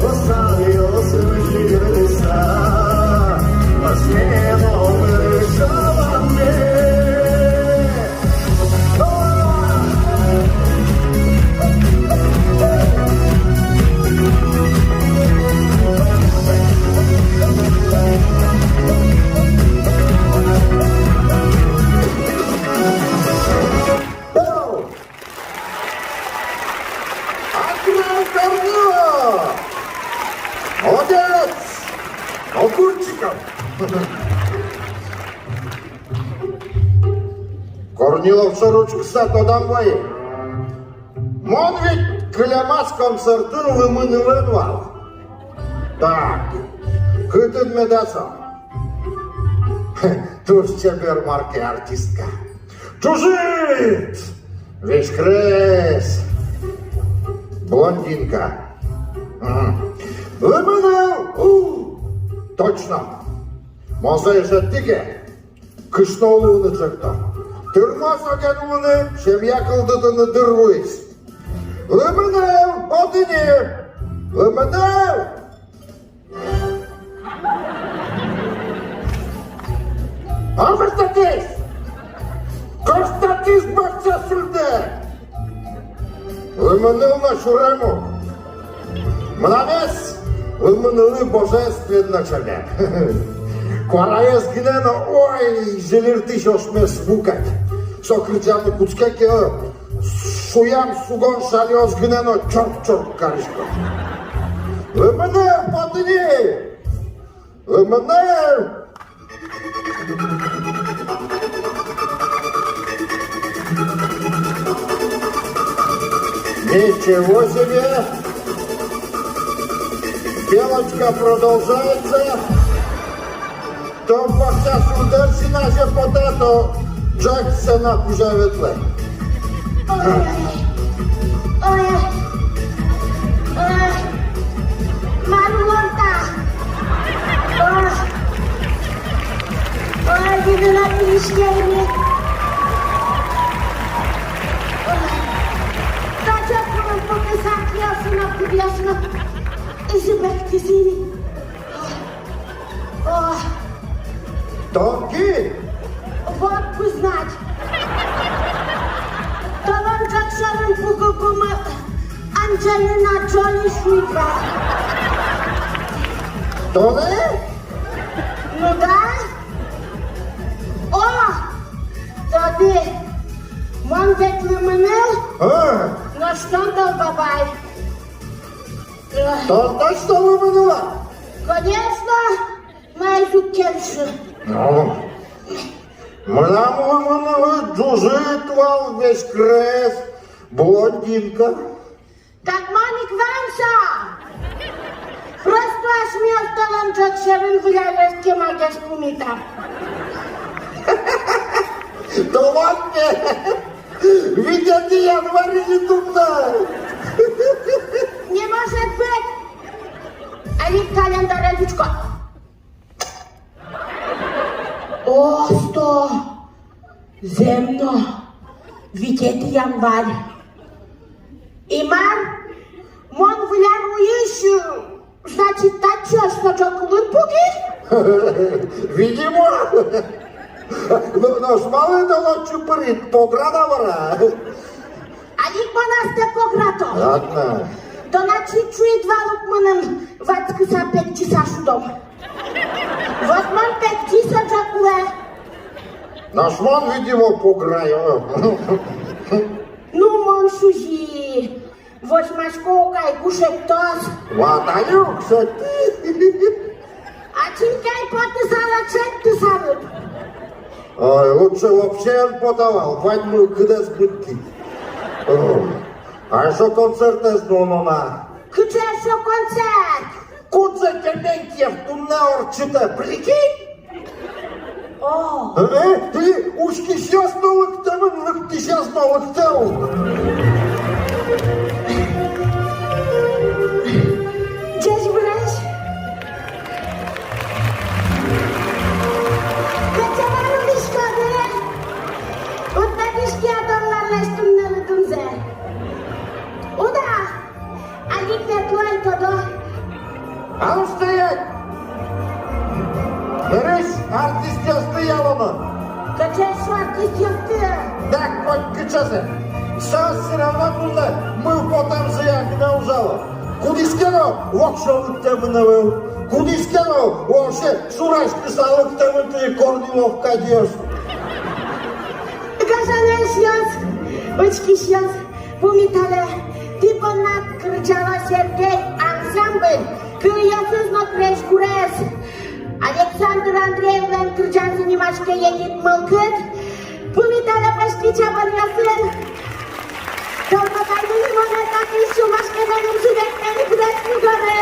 но садъёсын ӟыгыртыса, мӧзме номыр шаламе. Корнилов шоры учкыса тодам вайи. Мон ведь кылемаз концертын лымынылэн вал. Так, кытын меда со? Туж чебер, мар ке, артистка. Чужыт! Веськрес! Блондинка. Мгм. Лымыныл! У! Точно! Мон сое шедьтӥ ке, кышно луыны чакто. Тырмоз огез улыны, семья кылдытыны дыр вуиз. Лымыныл, поты ни! Лымыныл! А кыӵе татысь? Кыӵе татысь бакча сюльдэ? Лымыныл но сюрем ук. Мынамез лымынылы божественно чебер. Куараез гинэ но, ой, зильыртӥсь ошмес ву кадь. Со кырӟаны кутске ке, шуям сугон шалиос гинэ но чорк-чорк карисько. Лымыныл, поты ни! Лымыныл! Ничего себе! Белочка продолжается. То бакча сюльдэ син азе потэ, то ӝӧк сцена кузя ветлэ. Ой, ой, ой, мар улон та? Ой, ой, видела пилишкейми. Ой, таӵе курын пукыса киосына, кудъёсына. Изьы быгатӥзы ини. О. Тон кин? Вот кузнать. Толон ӝӧк сьӧрын пукыкумы Анджелина Джоли шуид вал. Тонэ? Ну да. О, тодӥ, мон ведь лымыныл. А. Нош тон Долгобай. Тон точно лымыныл-а? Конечно. Мае уг кельшы? Ну, мынам лымынылы ӝужыт вал, веськрес, блондинка. Так мон ик вань со. Просто асьмеос толон ӝӧк сьӧрын выль арес кемагес пумитам. Толон ке, витетӥ январь ини туннэ. Не может быть. Али календарен учко. Осто! Зэм но, витетӥ январь. И мар, мон выль ар вуись, значит, татчы ӧжыт ӝӧк улын пуки? Видимо. Но, нош малы тон отчы пырид, поград-а вара? Али ик мон астэ пограто. Ладно. Тон ачид шуид вал ук мыным ватскыса, пегӟыса шудом. Вот мон пегӟи со ӝӧк улэ. Нош мон, видимо, пограю. Ну, мон шузи. Возьмасько ук ай, кушетоз. Ватаюк сётӥ. Ачим ке ай потысал, ачид тысалыд. Ой, лучше вообще эн пота вал, вань мылкыдэз быдтӥд. Ой. А эшшо концертэз нуоно на. Кыӵе эшшо концерт? Кудзэ Дементьев туннэ ортчытэ, прикинь? О. Э, э, и учкисьёс но лыктэмын, лыктӥсьёс но лыктэмын. Ӟечбуресь. Кыӵе мар улӥськоды? Уд тодӥське-а Долларлэсь туннэ лыдымзэ? Уд-а? Али ик ветло ай, тодо. А ну стоять! Нырысь артистъёсты ялоно. Кыӵе со артистъёсты? Да хоть кыӵезэ. Соос всё равно туннэ мылпотэмзыя гинэ ужало. Кудӥз ке но воксё лыктэмын ӧвӧл. Кудӥз ке но вообще шураськыса лыктэмын тӥ, Корнилов кадьёс. Гажано эшъёс, учкисьёс, пумиталэ, тӥ понна кырӟало «Сергей» ансамбль, кылъёсыз но крезьгурез. Александр Андреевлэн кырӟанзы нимаське «Егит мылкыд». Пумиталэ пӧзьтӥ чабанъёсын. Тодмо кадь, милемлы татын сюлмаськыса лымзы вектэни кудӥз мигоны.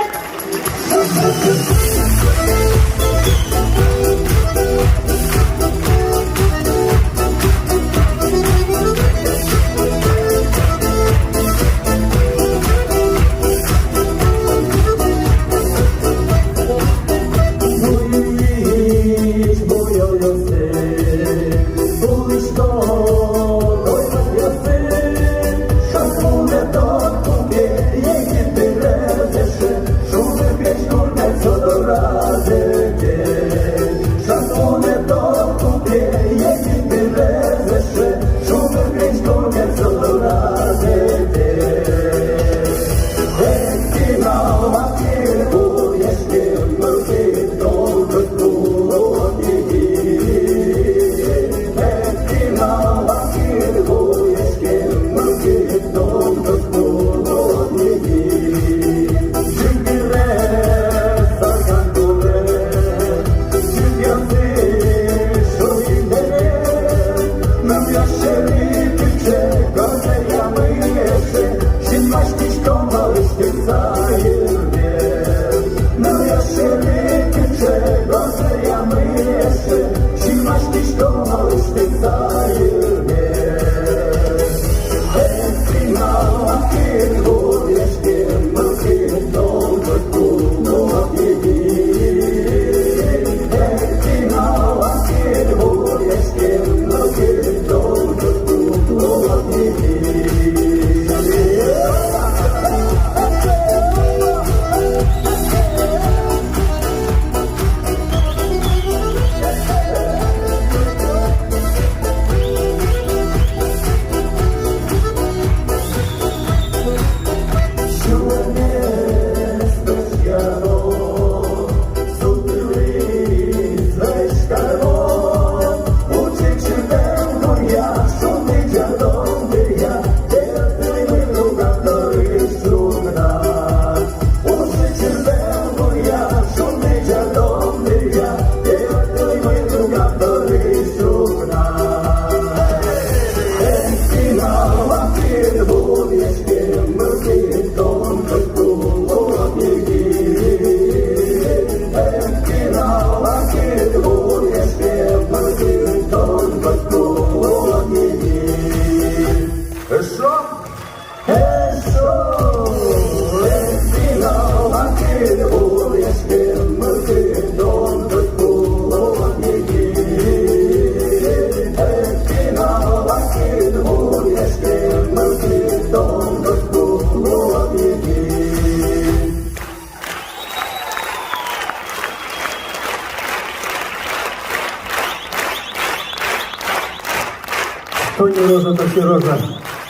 Тани роза, тани роза.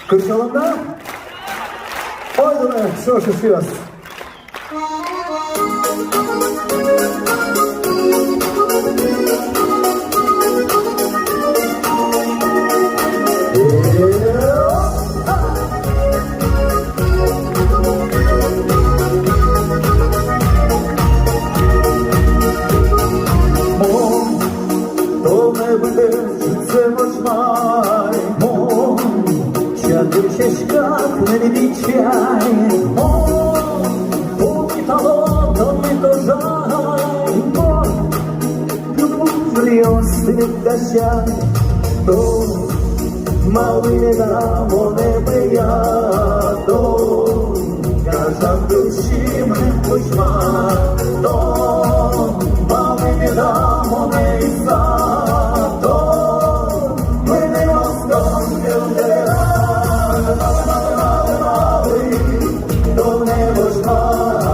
Кырӟалом на? Ойдолэ, сюрс, сюрс. Мон тонэ быдэ ӝытсэ возьма ай, мон чадыр сяська кылем бичай, мон пумитало тонэ кожай, мон пумитало тонэ кожай. Тон малы меда монэ пӧя, тон гажан кылсиме кузьма, тон малы меда монэ иса, тон мынэ оскон кылдыра. Малы, малы, малы, малы, тонэ возьма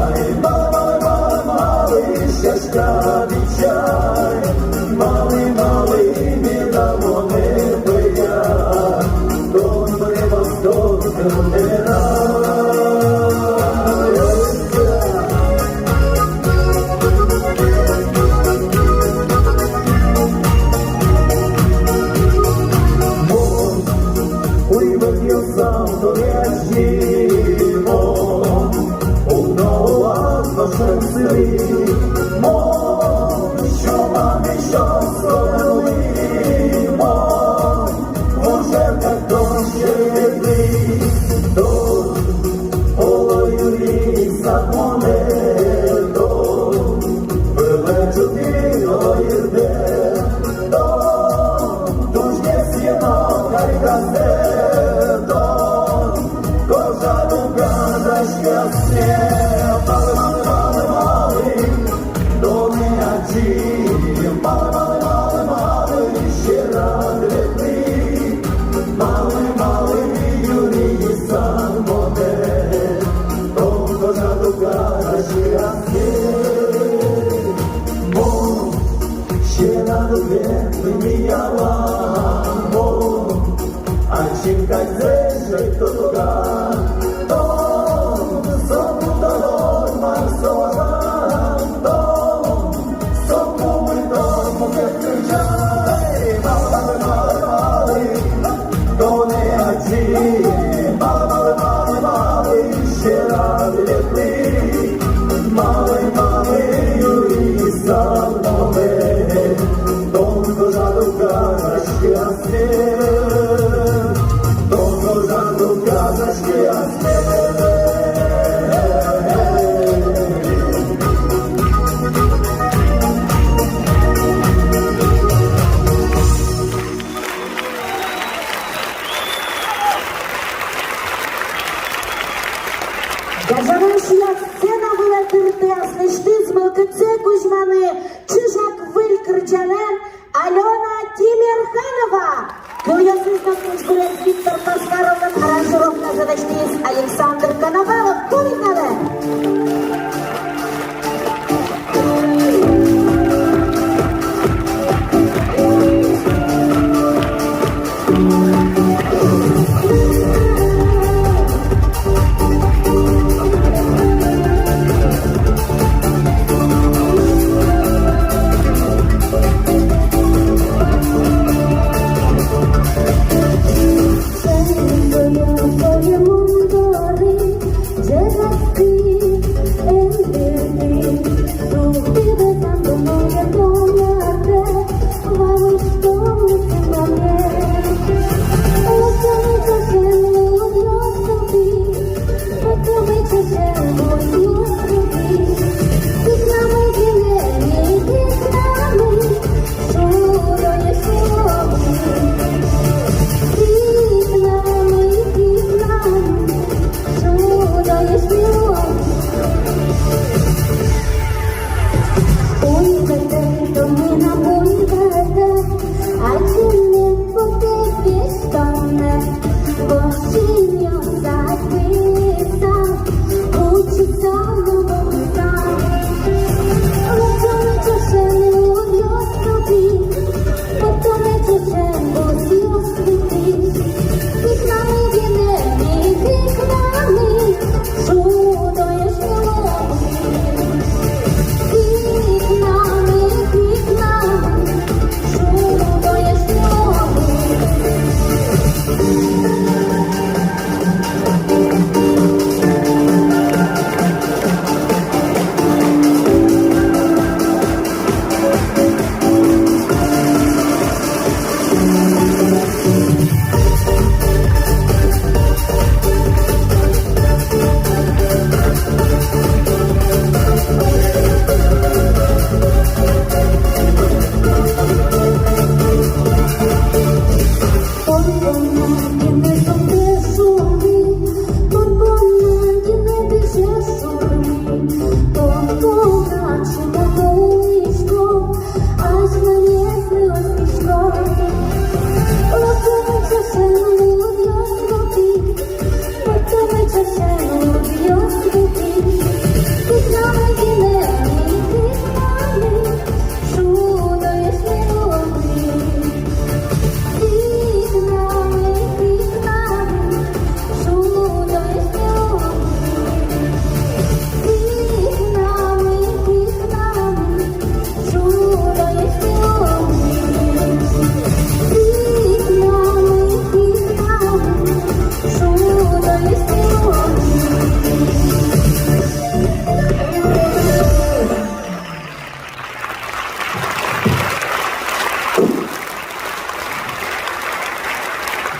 ай, малы, малы, малы, малы, сяська бичай, малы, малы меда монэ пӧя, тон мынэ оскон кылдыра. Мон уйвӧтъёсам тодӥськи, мон уг но улад вошен сылӥ, мон Гажано эшъёс, сцена вылэ тыртэ аслэсьтыз мылкыдзэ кузьманы чыжак выль кырӟанэн Алёна Тимерханова. Кылъёсыз но крезьгурез Виктор Паскаровлэн, аранжировказэ лэсьтӥз Александр Коновалов. Пумиталэ!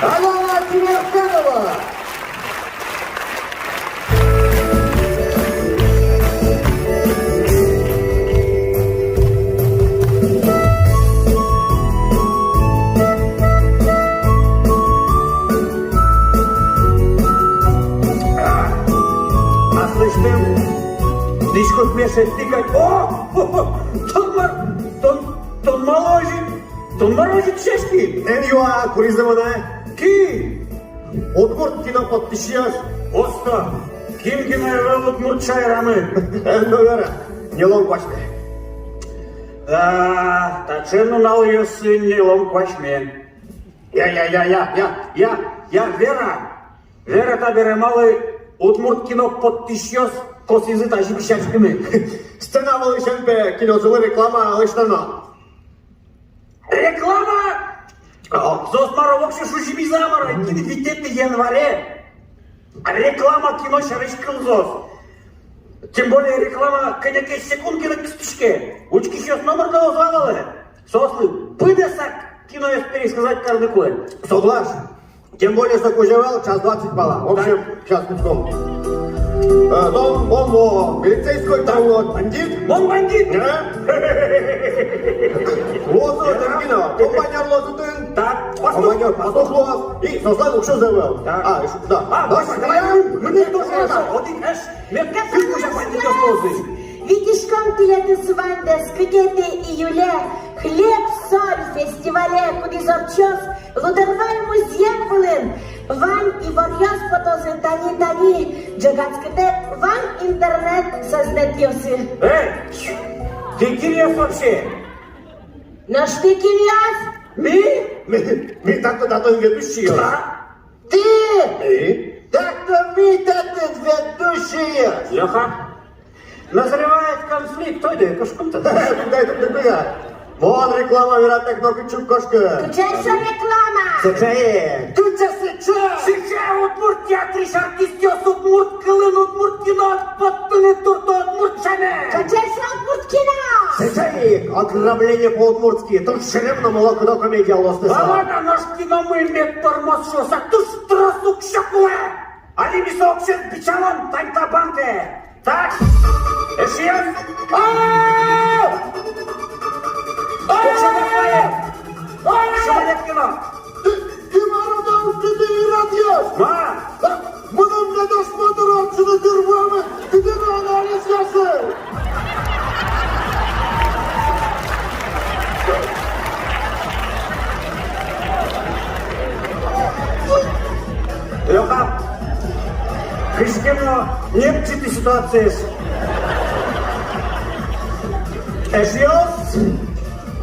Алёна Тимерханова. Аслэсьтым дӥськут мешать тӥ кадь. О! Тон ма-, тон, тон малы озьы, тон малы озьы дӥсяськид? Эн юа, кудӥз монэ. Ки? Удгурт кино поттӥсьёс. Осто. Кин гинэ ӧвӧл удмурт шаерамы. Эн но вера, ньылон куасьме. Да, таӵе нуналъёсы ньылон куасьме. Я, я, я, я, я, я, я, вера. Вера табере, малы удмурт кино поттӥсьёс косӥзы тазьы песяськыны. Сцена вылысен пе кинозылы реклама лэсьтоно. Реклама! О, соос мар-о, воксё шузимизы-а, мар-а, кин витетӥ январе реклама кино сярысь кылзоз. Тем более реклама кӧня ке секунд гинэ кыстӥське. Учкисьёс номыр но уз валалэ. Соослы быдэсак киноез пересказать карыны кулэ. Соглаш. Тем более, что кузя вал час двадцать пала. В общем, сейчас кутском. Э, дом, бомбо, милицейской, там вот бандит. Мон бандит? Да? Вот, вот, да. Именно. Комбайнёр луоз отын. Так, пастух. Комбайнёр, пастух луоз. И соослэн уксёзы ӧвӧл. Так. А, ещё, да. А, давай, давай, давай, мы, мы тоже это, вот и, эш, мед кык кузя бандитъёс луозы. Витиськом тӥледыз ваньдэс кыкетӥ июле «Хлеб-соль» фестивале, кудӥз ортчоз Лудорвай музъем вылын. Вань иворъёс потозы тани-тани, ӝегатскытэк вань интернет сӧзнэтъёсы. Эй, тӥ кинъёс вообще? Нош тӥ кинъёс? Ми? Ми, ми татын, татын ведущийёс. Да. Тӥ? Ми? Так но ми татын ведущийёс. Лёха. Назревает конфликт, ойдо, кошком татын. Дай, дай, дай, дай. Мон реклама вератэк нокытчы уг кошкы. Кыӵе со реклама? Сыӵе ик. Кыӵе сыӵе? Сыӵе, удмурт театрысь артистъёс удмурт кылын удмурт кино поттыны туртто удмурт сямен. Кыӵе со удмурт кино? Сыӵе ик, «Ограбление по-удмуртски». Туж серем но мыло-кыдо комедия луоз тӥ со. Валад-а, нош киномы мед тормоз шуыса туж трос уксё кулэ. Али ми со уксёез бичалом тань та банкае. Так, эшъёс. А! А! Уксё мед вае. А! Уксё мед кино. Тӥ, тӥ мар-о, тӥ, тӥ, иродъёс? Ма? А, мыным не досмотр ортчыны тырмемын, тӥ, тӥ но анализъёсыз. Лёха, кызьы ке но небӟы тӥ ситуациез. Эшъёс,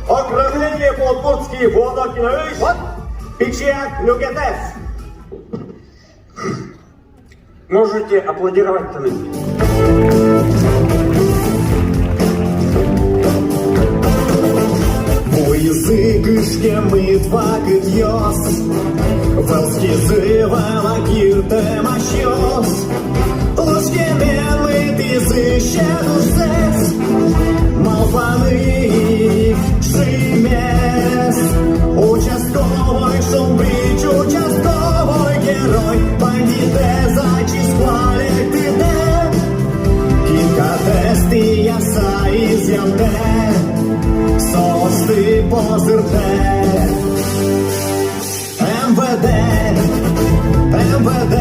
«Ограбление по-удмуртски» вуоно киноысь, вот, пичияк люкетэз. Можете аплодировать тыныд. Вуизы гыжгемыт вакытъёс, вӧлскизы валак йыртэм асьёс. Лушкемен мытӥзы сьӧд ужзэс, малпаны ик шимес. Участковой шумбрич, участковой герой, бандитэз ачиз куалекъяськытэ, кин катэз тӥяса изъямтэ, соосты бозыртэ. МВД, МВД.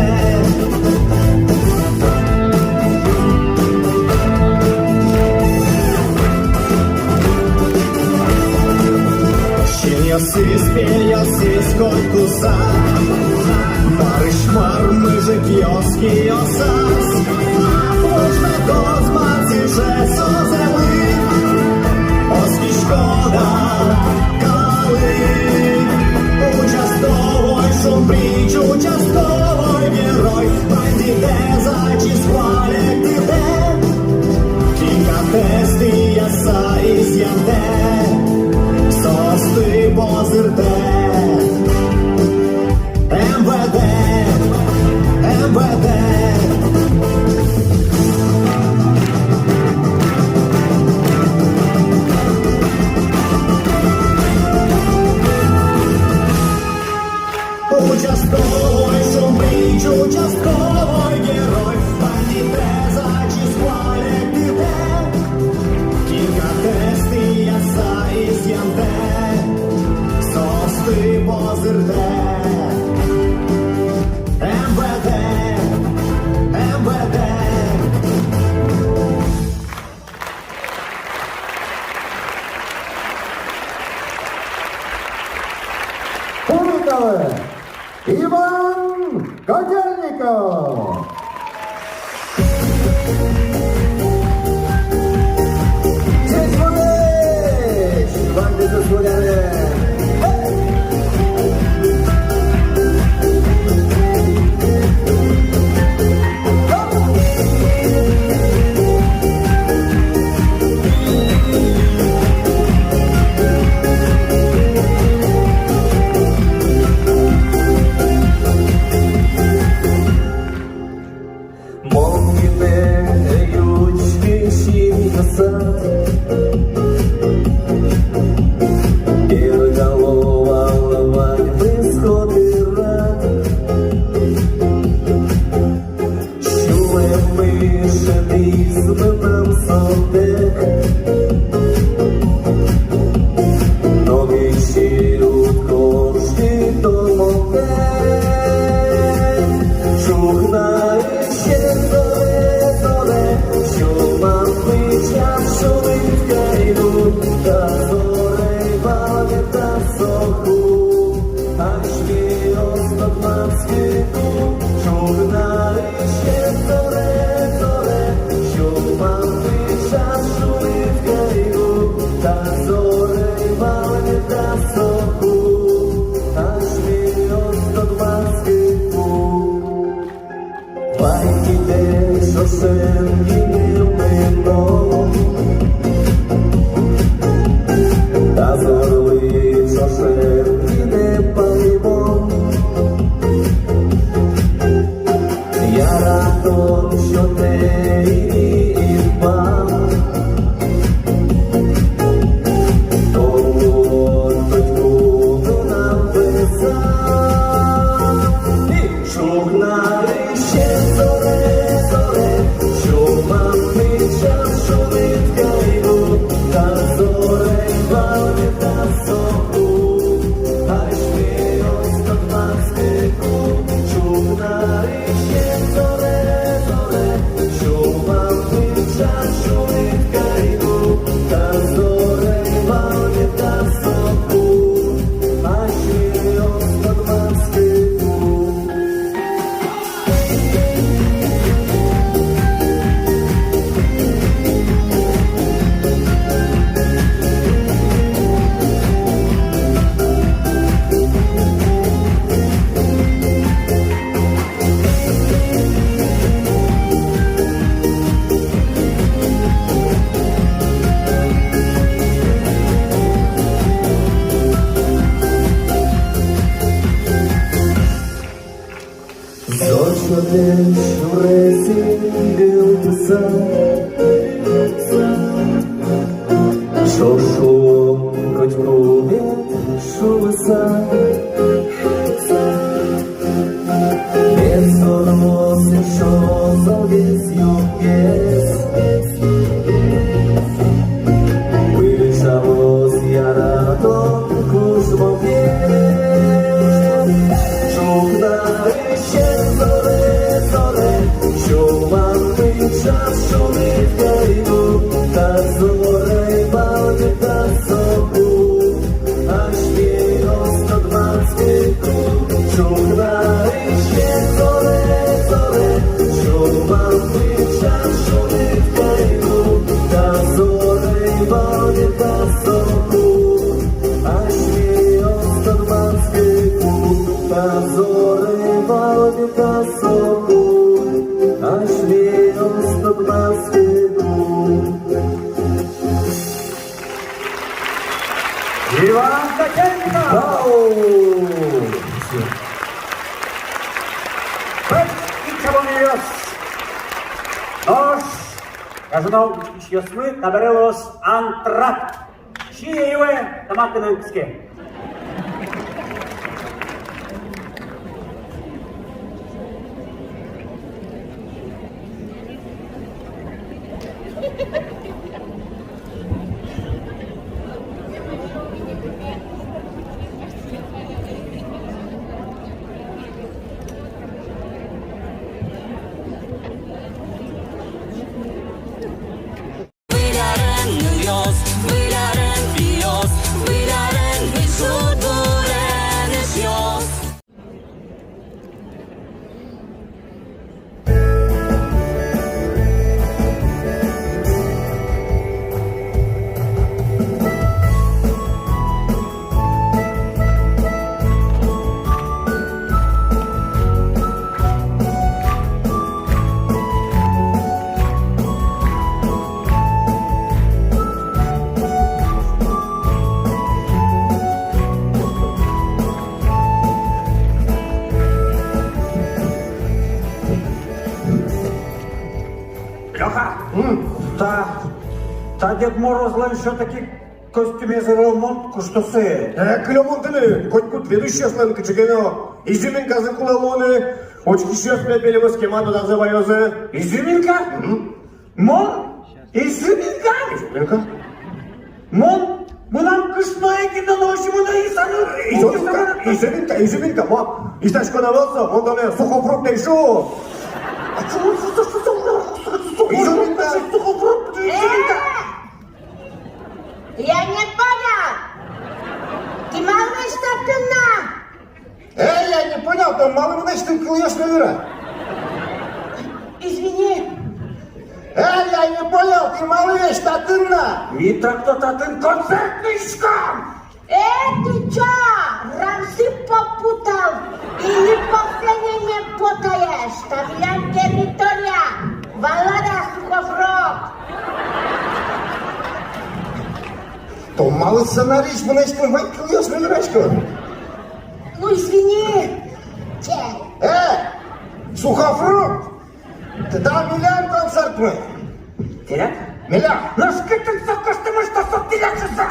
Синъёсыз, пельёсыз котькуса, марысь мар мыжыкъёс киосаз. Ужматоз, мар сыӵе со зэмын, оскиськод-а, калык? Участковой шумбрич, участковой герой, бандитэз ачиз куалекъяськытэ, кин катэз тӥяса изъямтэ, соосты бозыртэ. МВД, МВД. Участковой шумбрич, участковой герой, бандитэз ачиз куалекъяськытэ, кин катэз тӥяса изъямтэ, соосты бозыртэ. МВД, МВД. Пумиталы Иван Котельников. Бергалово ваньмыз котырад. Сюлэммы шӧдӥз мынам сотэк. Но миӵи уд кошкы томогтэ. Ӵукнаысен зоре, зоре, сюлмам пыӵа шуныт кайду, та зоре валмем та соку. Асьмеос тодматскыку, ӵукнаысен зоре, зоре, сюлмам пыӵа шуныт кайду, та зоре валмем та соку. Асьмеос тодматскыку. Вай кытын ӵошен гинэ мыно. Та зорлы ӵошен гинэ паймон. Яратон сётэ ини инбам. Тон луод котьку мынам вӧсам. Ӵукнаысен зоре, зоре, сюлмам пыӵа шуныт кайду, та зоре валмем та соку. Асьмеос тодматскыку, ӵукнаысен зоре, зоре, сюлмам пыӵа шуныт кайду, та зоре валмем та соку. Асьмеос тодматскыку. Зор сётэ сюресэз гылтыса. Ӵош улом котьку вет шуыса. Мед сорос эшшо золгес, юнгес. Пыӵалоз яратон кужмогес. Ӵукнаысен зоре, зоре, сюлмам пыӵа шуныт кайду, та зоре валмем та соку. Асьмеос тодматскыку, ӵукнаысен зоре, зоре, сюлмам пыӵа шуныт кайду, та зоре валмем та соку. Асьмеос тодматскыку, та зоре валмем та соку. Асьмеос тодматскыку. Иван Котельников! Вау! Пӧртэм ик чабонъёс! Нош гажано учкисьёсмы, табере луоз антракт. Сие, юэ, тамакынэн кыске. Выль арын нылъёс, выль арын пиос, выль арын Та Дед Морозлэн всё-таки костюмез ӧвӧл, мон кушто сое. Э, кылёмон тыныд, котькуд ведущиослэн кыӵе ке но изюминказы кулэ луыны, учкисьёс пе пелевоз кема тодазы ваёзы. Изюминка? Мгм. Мон? Изюминка? Изюминка. Мон, мынам кышное кино но, озьы мон исаны. Изюминка, изюминка, изюминка, мон истаськон ӧвӧл со, мон тонэ сухофрукт эй шуы. А чё, сухофрукт, изюминка. Э! Я не понял! Тӥ малы весь татын на? Эй, я не понял, тон малы мынэсьтым кылъёс но верад? Извини. Эй, я не понял, тӥ малы весь татын на? Ми так-то татын концерт нуиськом! Э, тӥ чё, рамсы попутал или по сцене не потаешь? Та милям территория, валада, сухофрукт. Тон малы сценариысь мынэсьтым вань кылъёс но вераськод? Ну, извини. Че? Э, сухофрукт! Та милям концертмы. Тӥляд? Милям. Нош кытын со костюмысь, та со тӥляд шуса?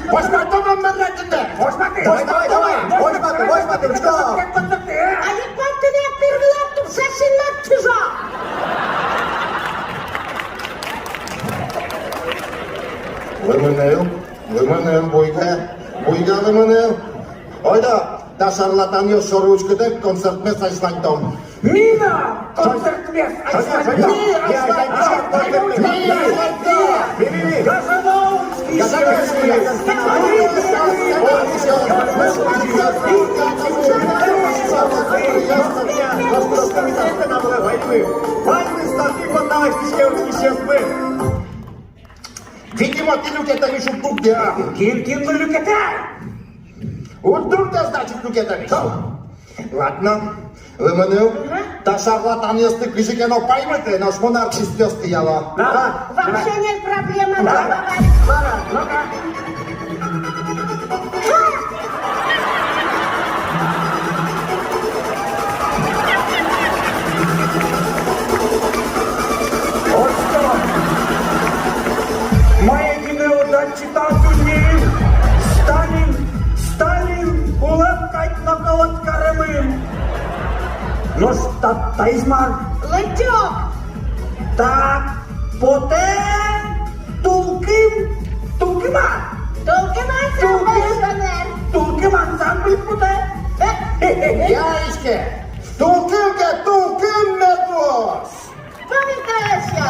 Возьматом мон мар ке но. Возьматы, возьматы, возьматы, возьматы, возьматы, учко. Али куатьтонэ тырвылад тупса синмад чыжо. Лымыныл, лымыныл, буйга, буйга лымыныл. Ойдо, та шарлатанъёс шоры учкытэк, концертмес азьланьтом. Мина концертмес азьланьтом. Ми азьланьтом. Ми азьланьтом. Ми, ми, ми. Гажано учкисьёсмы. Ваньмыз татын понна лыктӥське учкисьёсмы. Видимо, тӥ люкетэ, мон уг дыр. Кин, кин но люкетэ? Уг дыр тӥ, значит, люкетэ. Ладно, лымыныл. Ага. Та шарлатанъёсты кызьы ке но паймытэ, нош мон артистъёсты яло. Да. Да. Вообще нет проблем, да. Давай. Ладно, ну-ка. Мае гинэ уд адӟы та дуннеын Сталин, Сталин кулэм кадь но колод каремын. Нош та, таиз мар? Лыдӟок. Так, потэ «Тулкым», «Тулкым»-а? «Тулкым» ансамбль. «Тулкым», шонер. «Тулкым» ансамбль потэ. Э, э, э, э. Я иське. «Тулкым» ке, «Тулкым» мед луоз. Памятаешь, я.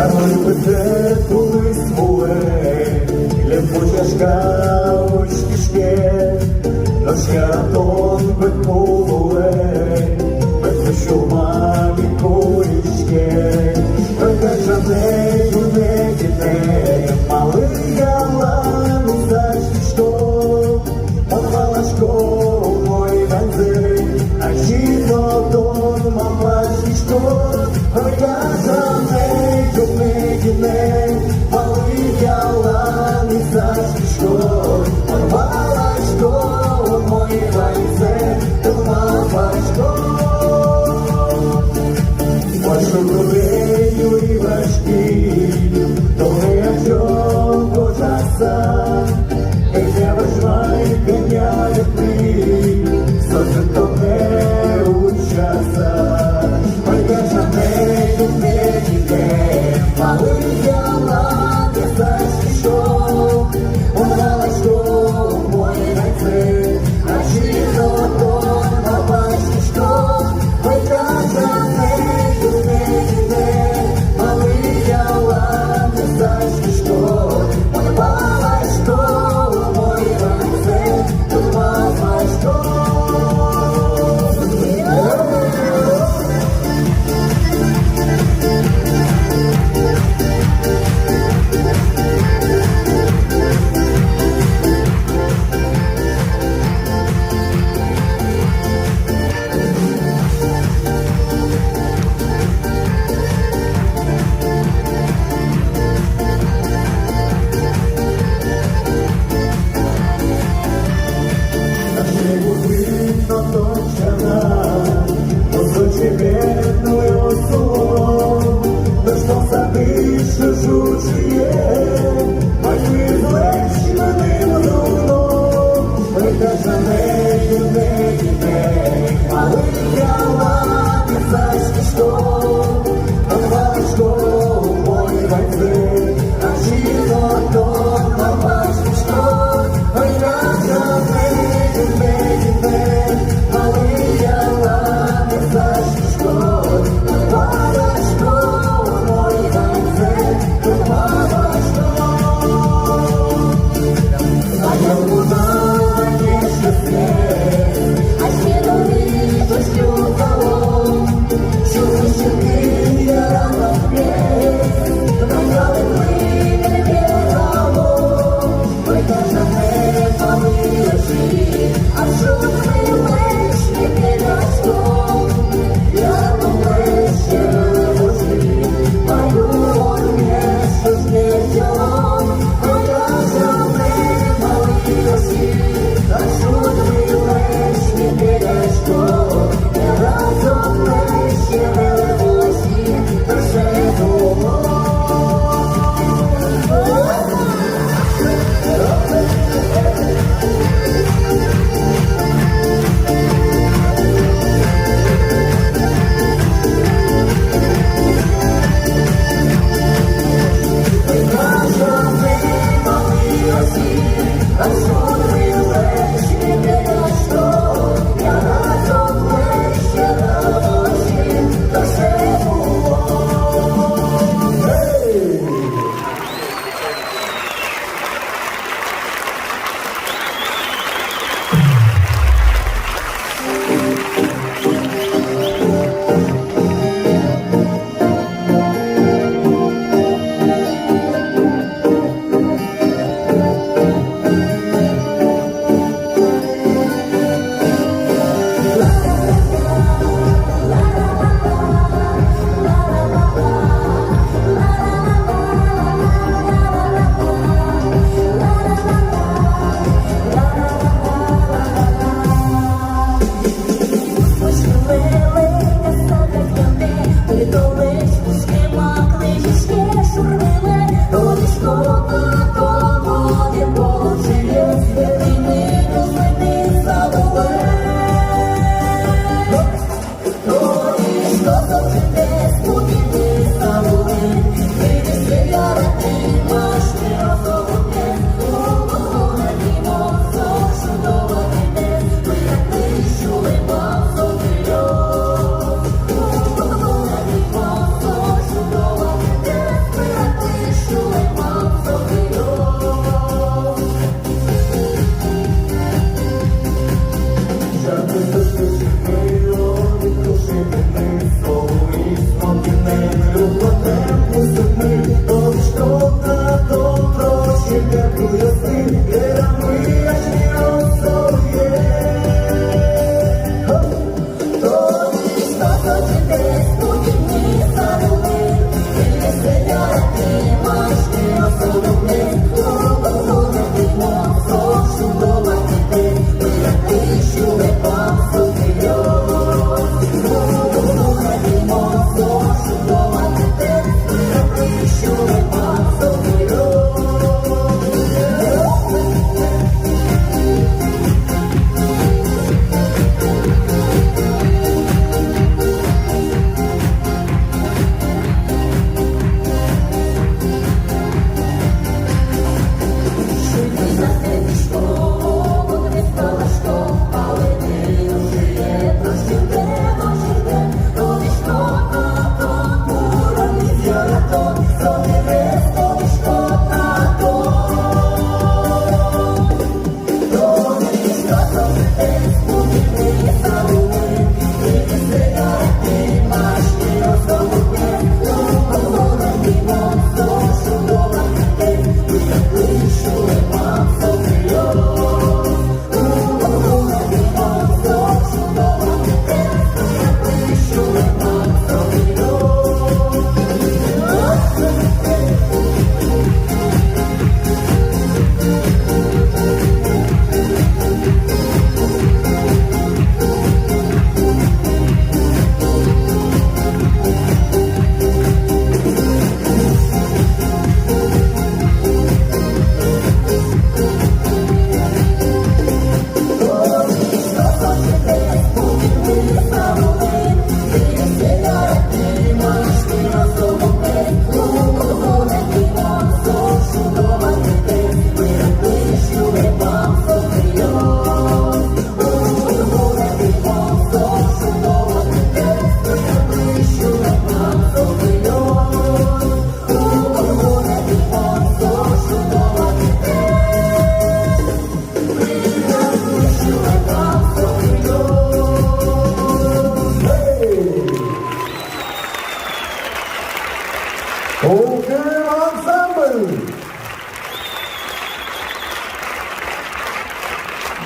Арлы пыӵе тулыс вуэ, лев пучашка учкиське, нош яратон быт пу луэ, быт пу сюлмам ик куриське. Ой, гажанэ, юнэ гинэ, малы ялан исаськиськод? Мон валасько умой ваньзэ, ачиз но тон малпаськиськод. Ой, гажанэ, юнэ гинэ, малы ялан исаськиськод? Мон валасько умой ваньзэ, тон малпаськод.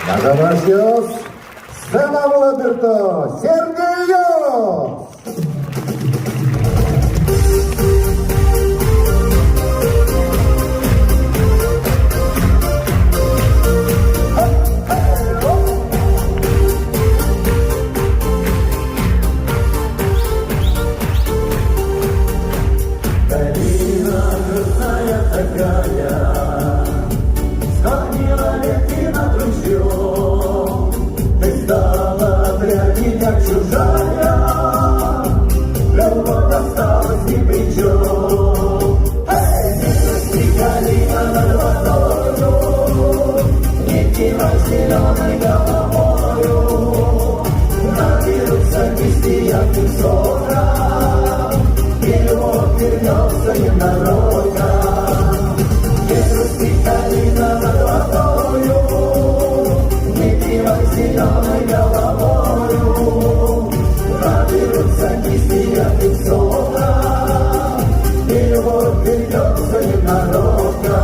Нагамасьёс, сцена вылэ берто, Сергейёс! Долина грустная такая, склонила веки над ручьём. Ты стала для меня чужая, любовь осталась ни при чём. Эй, не грусти, калина над водою, не кивай зелёной головою. Наберутся листья ясных соков, и любовь вернётся ненадолго. Не грусти, калина над водою, не кивай зелёной головою. Наберутся листья ясных соков, и любовь вернётся ненадолго.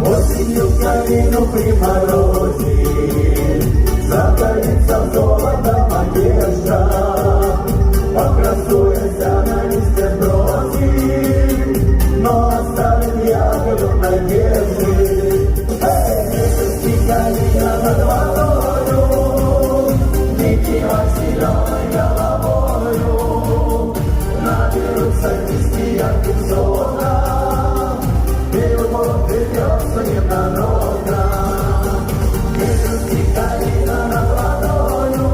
Осенью калину приморозит, загорится золотом одежда. Покрасуется на листья бросит, но оставит ягоду надежды. Эй, не грусти, калина над водою, не кивай зелёной головою. Наберутся листья ясных соков, и любовь вернётся ненадолго. Не грусти, калина над водою,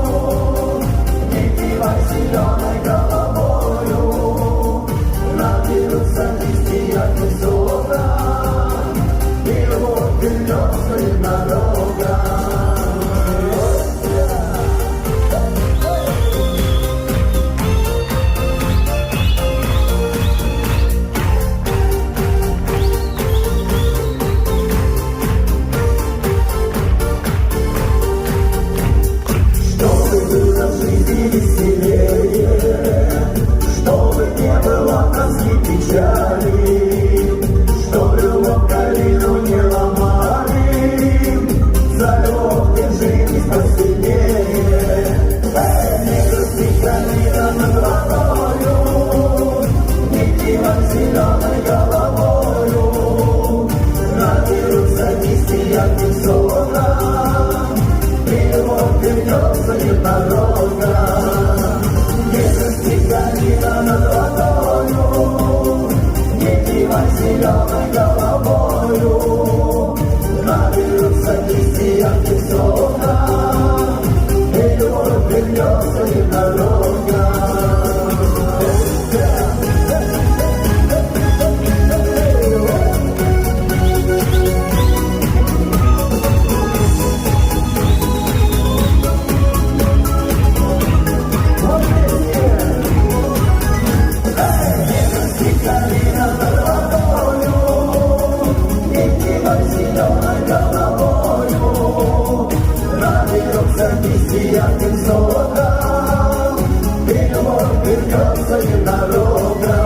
не кивай зелёной головою. Наберутся листья ясных соков, и любовь вернётся ненадолго. Чтобы было в жизни веселее, чтобы не было тоски, печали, чтоб любовь калину не ломали, за любовь держитесь посильнее. Эй, не грусти, калина над водою, не кивай зелёной головою. Наберутся листья ясных соков, и любовь вернётся ненадолго. Не грусти, калина над водою, не кивай зелёной головою. Наберутся листья ясных соков, и любовь вернётся ненадолго.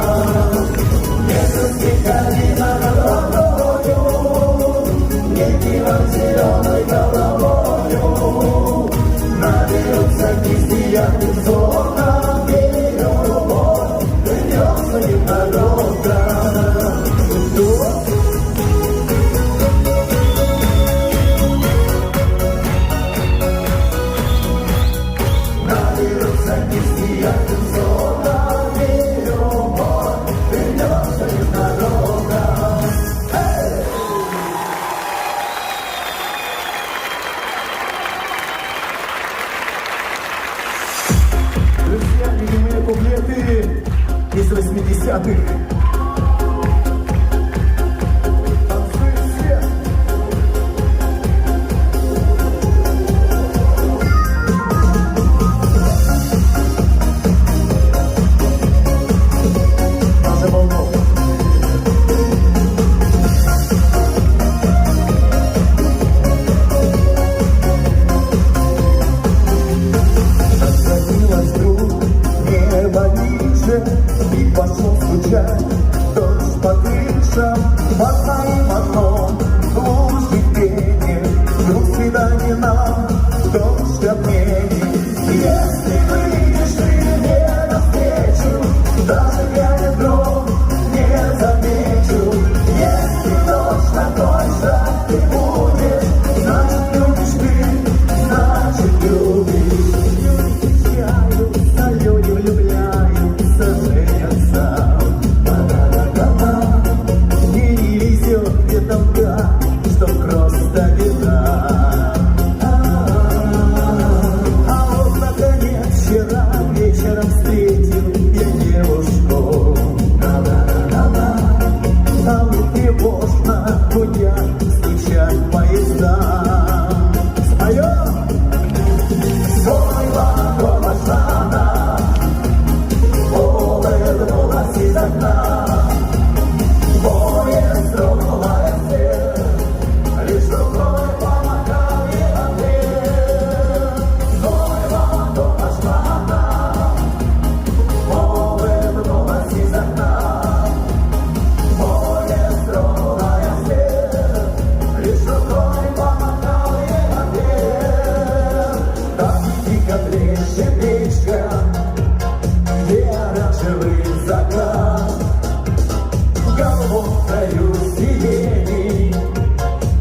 Друзья, любимые куплеты из восьмидесятых. Танцуем все. Даже волну. Отклонилось вдруг небо ниже, и пошло стучать Дождь ко мне, если выйдешь ты мне навстречу, даже я ветром не замечу. Если дождь такой же ты будешь, значит, любишь ты, значит, любишь. Люблю, скучаю, солю, влюбляюсь, женятся. Ба-да-да-да-да. Мне не везёт, где там та, что просто беда. А вот, наконец, вчера вечером встретил я девушку. Стало тревожно, гудят, стучат поезда. Споём! Звонила, пошла она, улыбнулась из окна. Поезд тронулся, лишь рукой помахал ей ответ. Звонила, пошла она, улыбнулась из окна. Поезд тронулся, лишь рукой помахал ей ответ. Как дикая трещинка, где оранжевый закат. Голубом краю сирени,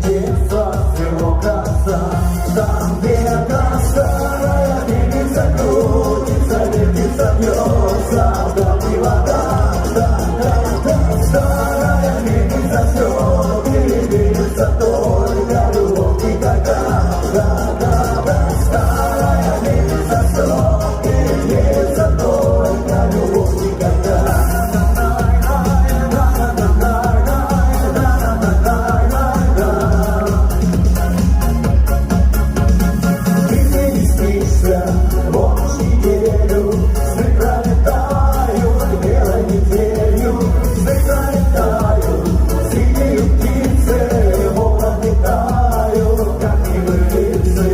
детство всего конца. Там, где та старая мельница крутится, вертится, бьётся в гавани вода. Да, да, да, старая мельница, всё перебьётся, только любовь никогда. Да, да, да, старая мельница, всё перебьётся, только любовь никогда. Ты мне не снишься, вот уж неделю сны пролетают белой метелью. Сны пролетают, синие птицы в окнах летают, как милые лисы.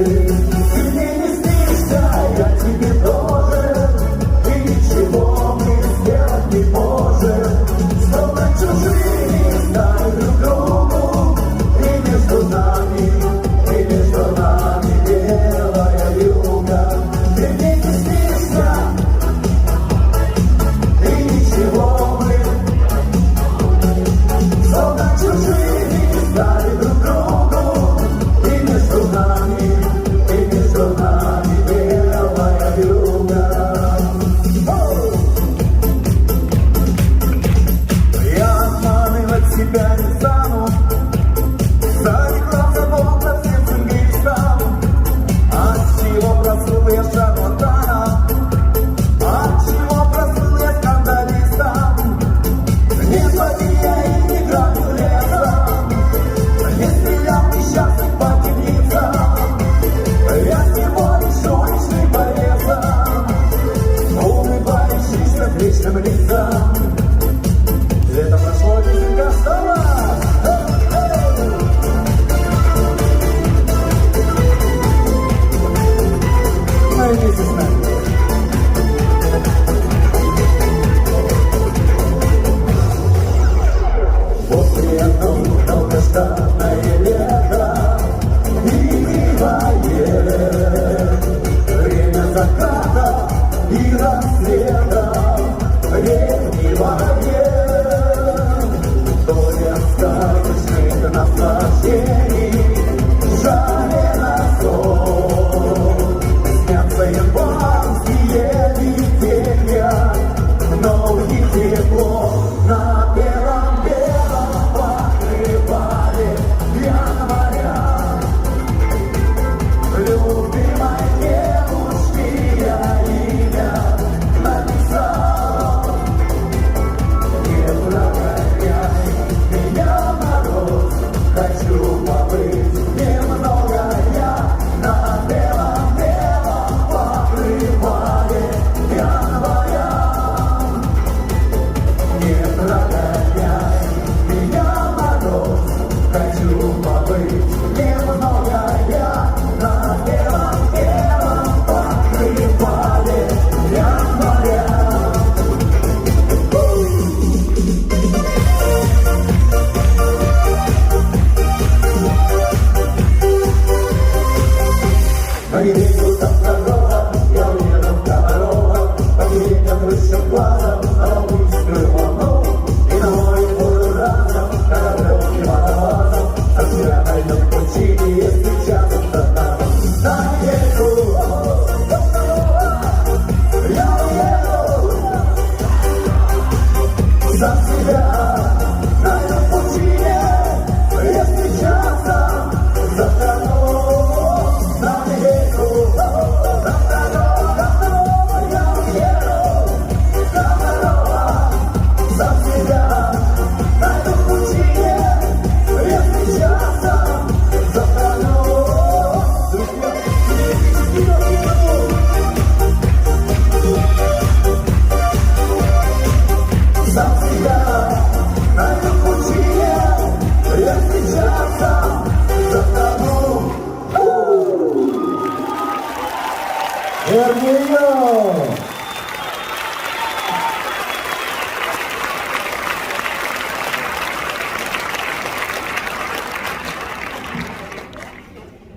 Корнеев.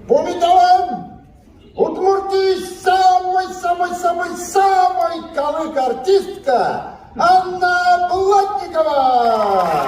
Пумиталом Удмуртиысь самой, самой, самой, самой калык артистка Анна Блатникова.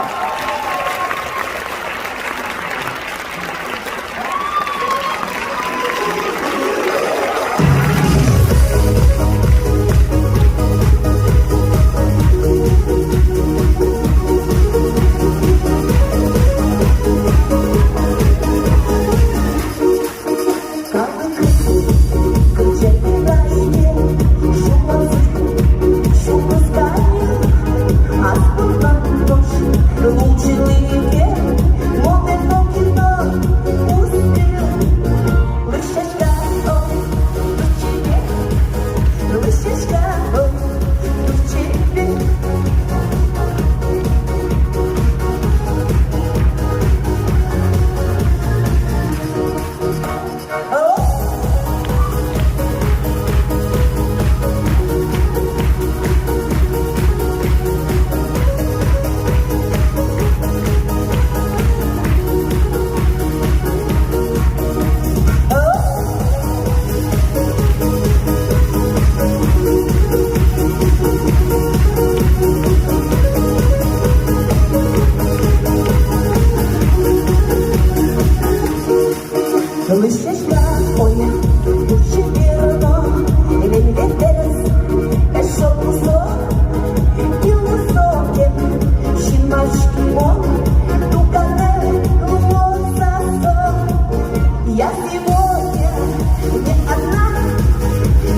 Я сегодня не одна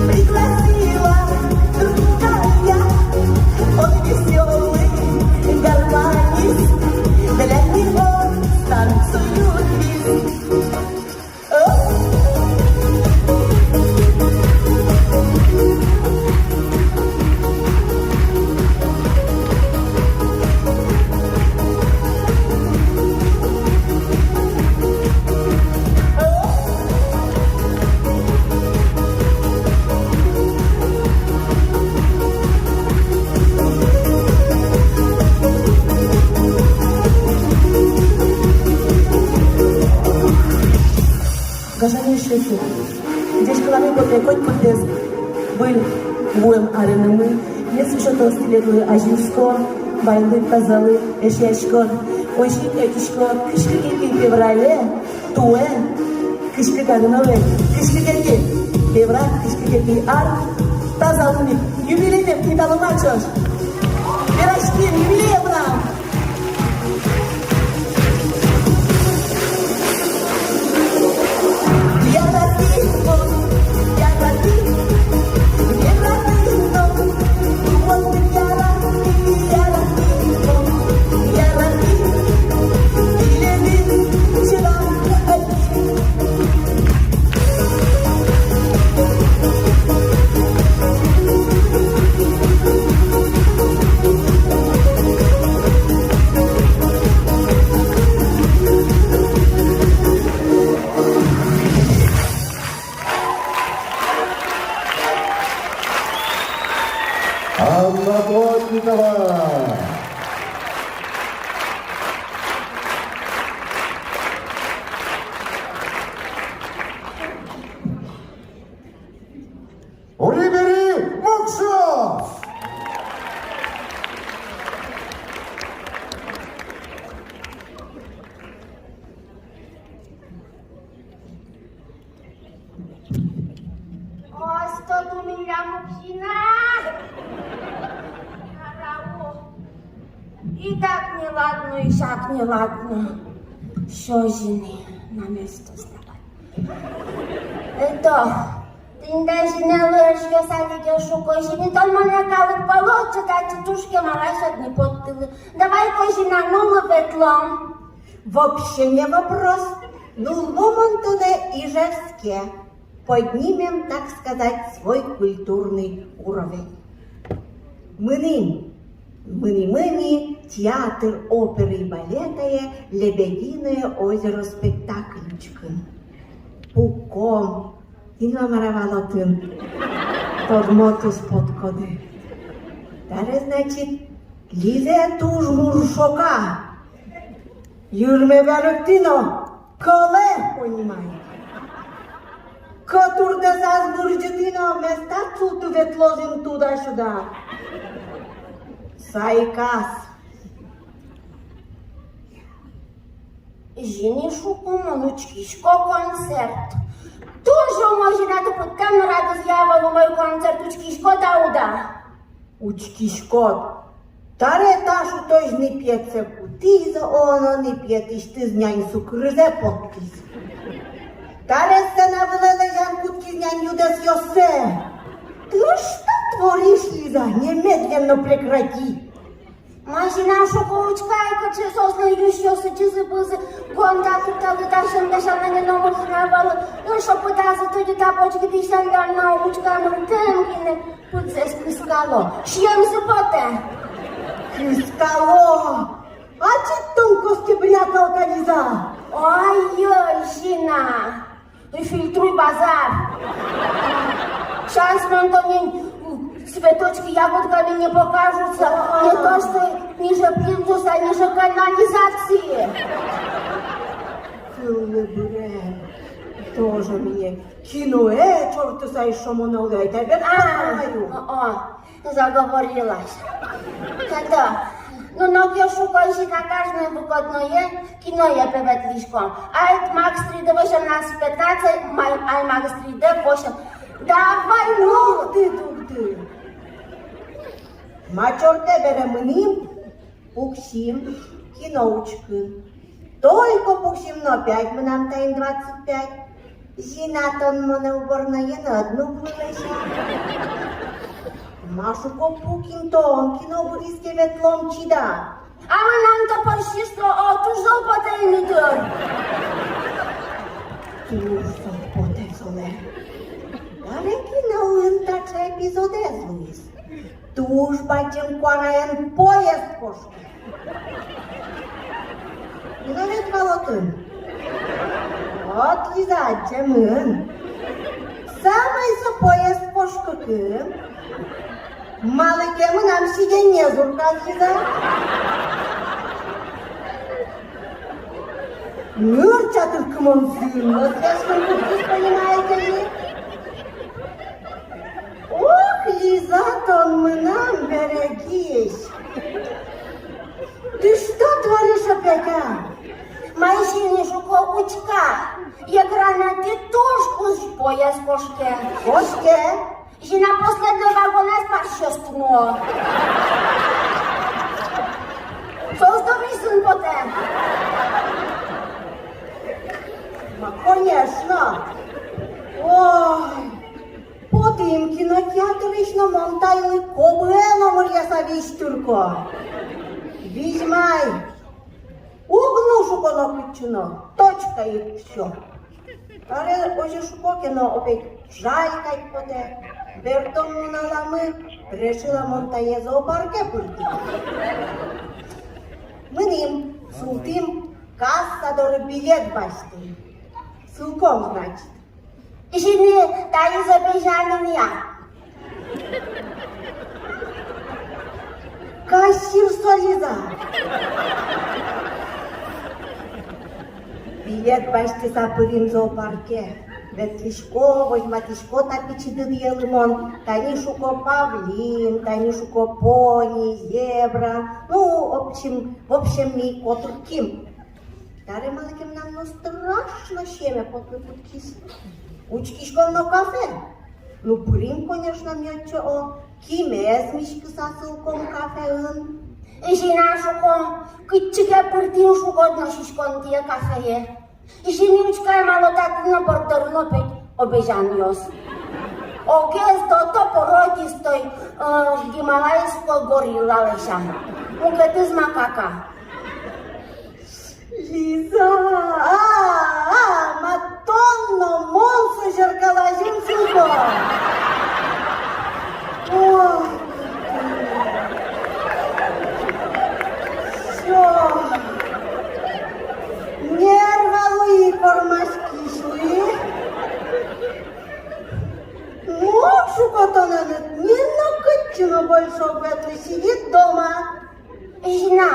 пригласила друга я. Он весёлый гармонист, для него станцую бис. Гажано эшъёсы, ӟечкыланы потэ котькуддэс выль вуэм арынымы. Мед со сётоз тӥледлы азинскон, байлык, тазалык, эшъяськон. Озьы ик ӧтисько кызь кыкетӥ феврале, туэ, кызь кык арын, оло, кызь кыкетӥ февраль, кызь кыкетӥ ар. Тазалык, юбилейме пумиталом ачош. Вераським, юбилей мынам. Анна Плотникова. Улибери Мукшов! Осто ту милям Мукшина! Арау! И так неладно, и сяк неладно. Всё, жени, на место вставай. Это, тӥни жени, луэ, эшъёс али ке шуко, жени, тон монэ калык пӧлы ӵотат, тӥ тушке мар-а сётны поттылӥ. Давай, козьы на, нуллы ветлом. Вообще не вопрос. Нуллом мон тонэ Ижевске. Поднимем, так сказать, свой культурный уровень. Мынӥм, мынӥм ми театр оперы и балетае «Лебединое озеро» спектакль учкыны. Пуком, тӥни мар-а вал отын. Тодмо туспоткоды. Таре, значит, Лиза туж мур шока. Йырме берыктӥ но кӧлэ, понимаете. Котырдэс ас бырӟытӥ но, местаез султӥ ветлозы туда-сюда. Сайкас. Зинэ, шуко, мон учкисько концерт. Туж умой, Зина, тӥ пыдтэм но радызъя вал, умой концерт, учкиськод-а, уд-а? Учкиськод. Таре та шутозь ныпъетсэ кутӥз, о, но ныпъетысьтыз нянь сукырзэ поттӥз. Таре сцена вылэ лэзьян кутскиз нянь юдэсъёссэ. Ты что творишь, Лиза? Немедленно прекрати! Ма, Зина, шуко, учкы ай, кыӵе соослэн юсьёссы, чызы-пызы, гонта турталы, таӵе-паӵе, нэнэ номыр сынавалы, ышо пытазы, тӧдьы тапочки дӥсян, дан но учкы ай, мыртэм гинэ пыдзэс кыскало, сиемзы потэ. Кыскало! Ачид тон коске, брякалка Лиза! Ой-ой, Зина! Ты фильтруй базар. Сейчас мон тонэн, цветочки ягодками не покажутся. Не то что ниже плинтуса, ниже канализации. Кыллы бырем. Тоже мне киноэ чортыса эшшо мон оло, ай, табере. А, о, о. Заговорилась. Тата, ну, нокё, шуко, Зина, каждый выходное киное, пе, ветлӥськом. Ай, Макс три дэ восемнадцать пятнадцать, май, ай, Макс три дэ восемь. Давай, ну! Дугды, дугды. Ма чортэ бере мынӥм пуксим кино учкыны. Только пуксим но, пять мынам таин, двадцать пять. Зина, тон монэ уборное но ӧд нуы вылэся. Ма, шуко, пуким тон, кино быриз ке, ветлом чида. А мынам топорщество, о, туж зол потэ ини, дыр. Туж зол потэ солэн. Таре киноын таӵе эпизодэз луиз. Туж бадӟым куараен поезд кошке. Кин вет вал отын? Вот, Лиза, адӟемын. Самой со поезд кошкыкы, малы ке мынам сиденье зурказ, Лиза. Нырча тыркымон зын но слишком куртыз, понимаете ли. Ох, Лиза, тон мынам берегись. Ты что творишь опять, а? Ма, Зина, шуко, учкы ай, экранэ туж кузь поезд кошке. Кошке. Зина, последний вагонэз парсьёс тыно. Соос дорысь зын потэ. Ма, конечно. Ой. Потӥм кинотеатрысь но, мон тайлы КОБЭ номыръяса визьтырко. Визьмай. Уг ну, шуко, нокытчы но, точка, и всё. Таре озьы шуко ке но, опять жаль кадь потэ. Бертом нуналамы, решила мон тае зоопарке пыртыны. Мынӥм, султӥм, касса доры билет басьтӥм. Сылком, значит. Зина, таиз обезьяна ини. Кассир со, Лиза. Билет басьтыса пырим зоопарке. Ветлӥсько, возьматӥсько та пичи дыдыелы мон. Тани, шуко, павлин, тани, шуко, пони, зебра. Ну, в общем, в общем, ми котыртӥм. Таре малы ке мынам но страшно сиеме потыны кутскиз. Учкиськом но кафе. Ну, пырим, конечно, ми отчы, о, кимес миськыса сылком кафеын. Зина, шуко, кытчы ке пыртӥм, шуко, но сиськон тӥе кафее. Зина, учкы ай, малы татын но борддорын но петь обезьянъёс. Огез то, то породистой, э, гималайской горилла лэся. Мукетыз макака. Лиза, а, а, ма тон но мон со зеркалозь эн сылко. Ой, всё. Нерва луи, кормаськись луи. Ну, шуко, тонэ Но больше уг ветлы, сидит дома. Зина,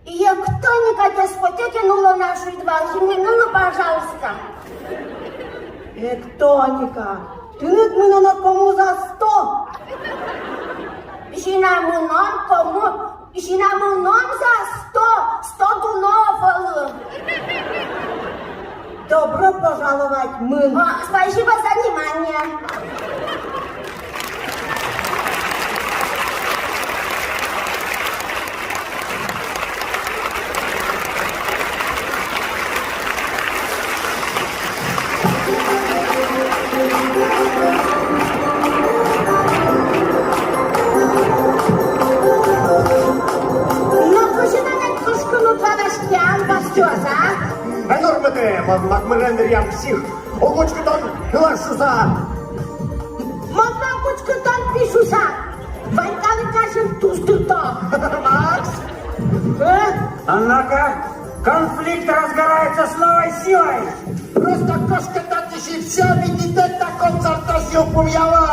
Евтонике дискотекаын улоназ шуид вал, зимнилы, пожалуйста. Евтоника, тыныд мыноно кому за сто. Зина, мыном кому, зина, мыном за сто, сто дуно ӧвӧл. Добро пожаловать, мын. О, спасибо за внимание. Но кызьы тӥляд кышкыны уд валаське, а, басьтоз, а? Эн ормыты, мон Макмырен дыръям псих. Уг учкы тон нылаш шуса. Мон-а уг учкы тон пи шуса? Ванькалы кажын туж дырто. Макс! Э? Однако конфликт разгорается с новой силой. Просто кошкет татысь, и всё, видите, та концертаз йылпумъяло.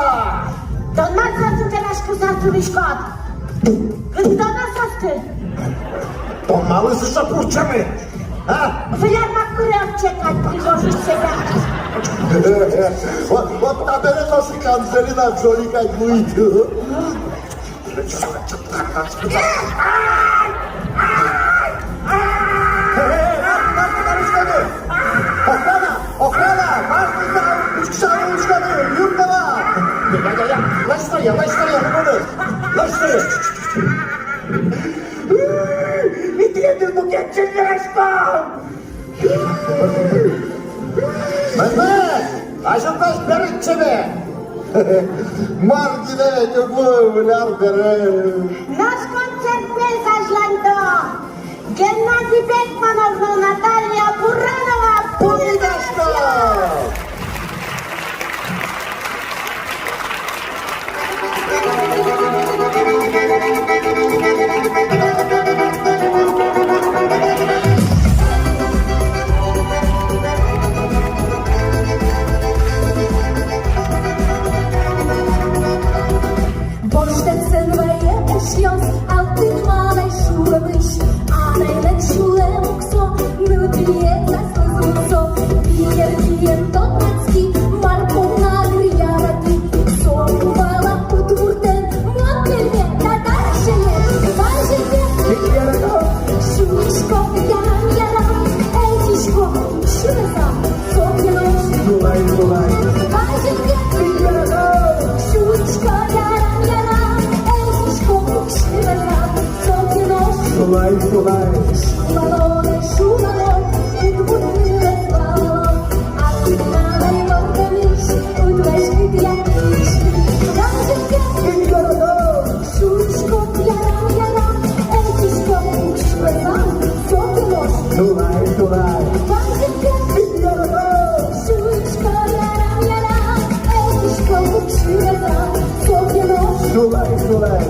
Тон мар соосын вераськыса сылӥськод? Кытын тон сооскы? Тон малы сыӵе пурчемы? А? Выль армак куры ӧвӧл кадь, Пригожин сяна. Вот, вот табере нош ик Анжелина Джоли кадь луид. Охрана! Охрана! Марш тӥ, пушкыса улӥськоды, юрттоно! Я, я, я! Лэзь сое, лэзь сое, лэзь сое! Ми тӥледын мукет сямен вераськом! Мынэ, азьлантӥсь берыт сямен! Мар гинэ ведь уг луы выль ар бере. Нош концертмес азьланьто Геннадий Бекманов но Наталья Буранова. Пумитасько! Гожтэтсэн вае эшъёс, Алтын Малай шуэмысь, анайлэн сюлэм уксо, нылпиез аслыз мусо. Пиеркиен тодматски, мар понна дыр яратӥ. Со вала удмуртэн, мон пельме татар сямен. Вазьгес шуисько, ярам, ярам, эй, шуисько, шуисько. Сокинош. Тулай, тулай. Вазьгес. Яра. Шуисько, ярам, ярам. Эй, шуисько, пуксьы вера. Сокинош. Тулай, тулай. Шулало, шулало. Удмурт нылыз валало. Алтын Малай вордӥсь, уд вазь кытӥ ятӥсь. Вазьгес. Яра. Шуисько, ярам, ярам, эй, шуисько, пуксьы вера, сокинош. Тулай, тулай. Вазьгес. Яра. Шуисько, ярам, ярам, эй, шуисько, пуксьы вера, сокинош. Тулай, тулай.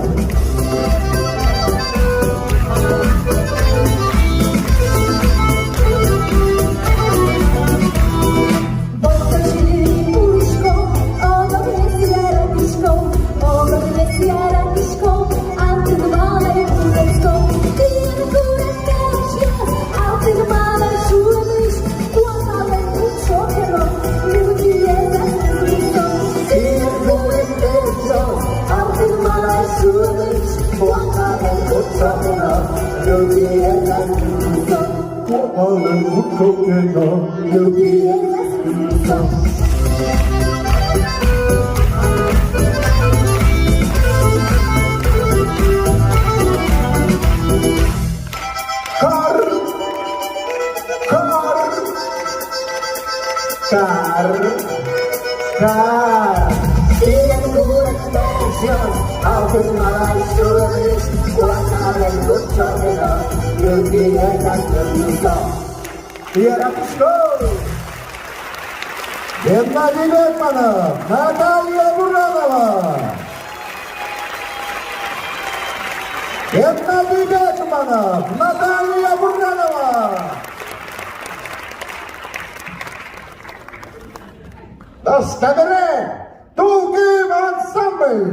Боксо синмын пурисько, огогмес яратӥсько, огогмес яратӥсько, Алтын Малай пурисько. Тӥни курыт песьёс, Алтын Малай шуэмысь, куасалэн кутсо кено, нылпиез аслыз мусо. Тӥни курыт песьёс, Алтын Малай шуэмысь, куасалэн кутсо кено, нылпиез аслыз мусо. Куасалэн кутсо кено, нылпиез аслыз мусо. Кар! Кар! Кар! Кар! Сӥлен курыт песьёс, Алтын Малай шуэмысь, куасалэн кутсо кено, нылпиез аслыз мусо. Яратӥсько! Геннадий Бекманов, Наталья Буранова! Геннадий Бекманов, Наталья Буранова! Нош табере «Тулкым» ансамбль!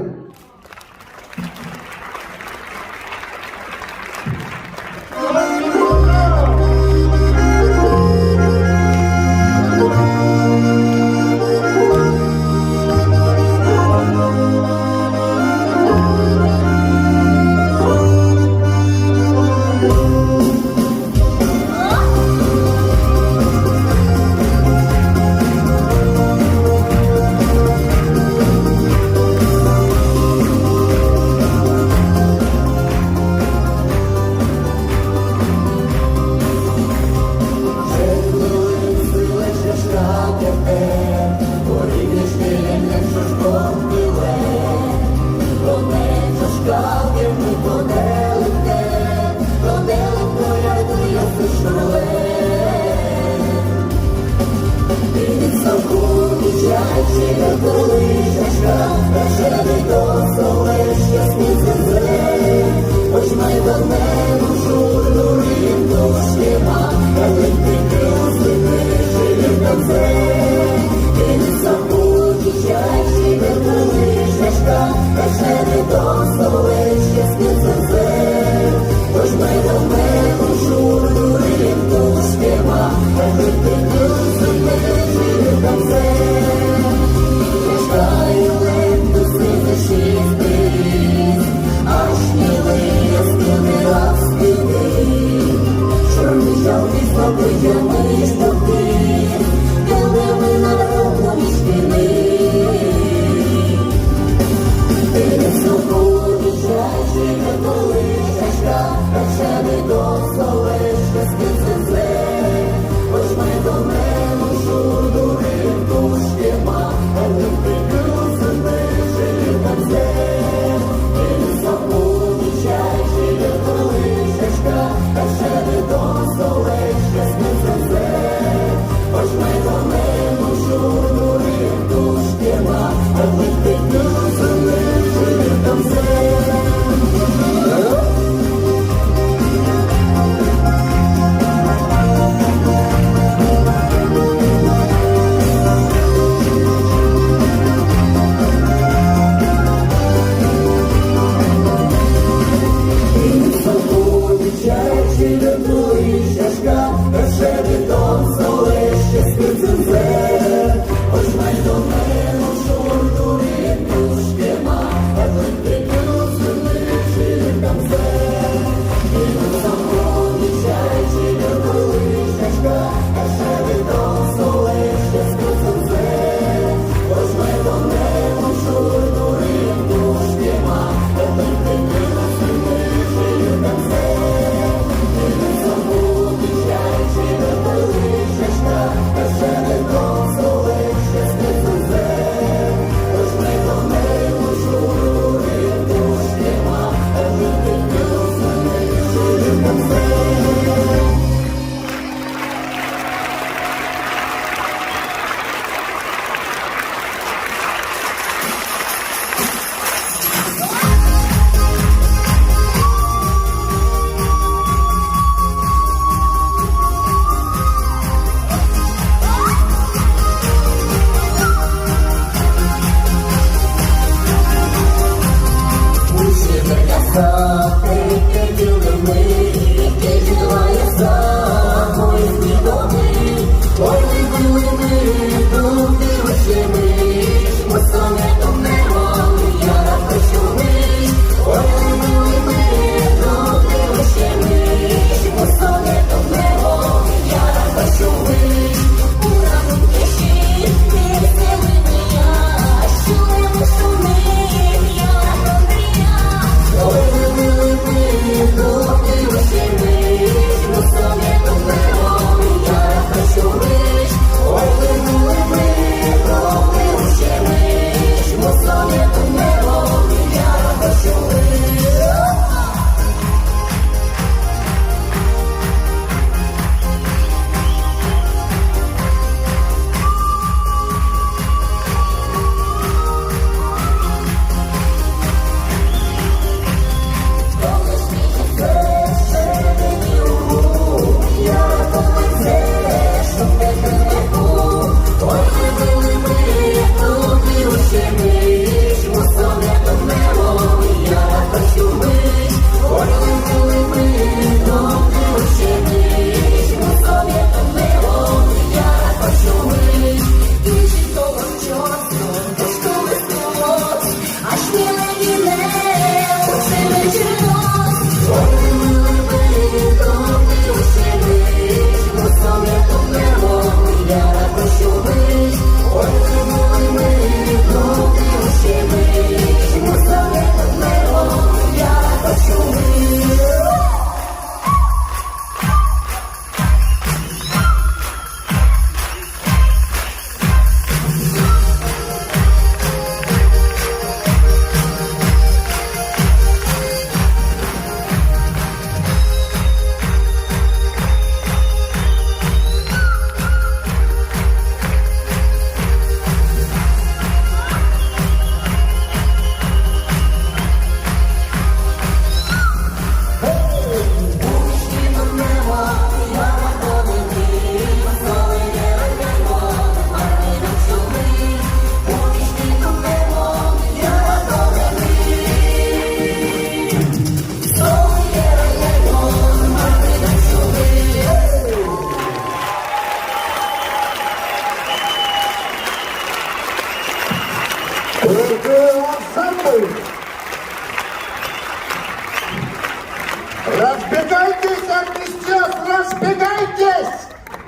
Разбегайтесь, артистъёс, разбегайтесь!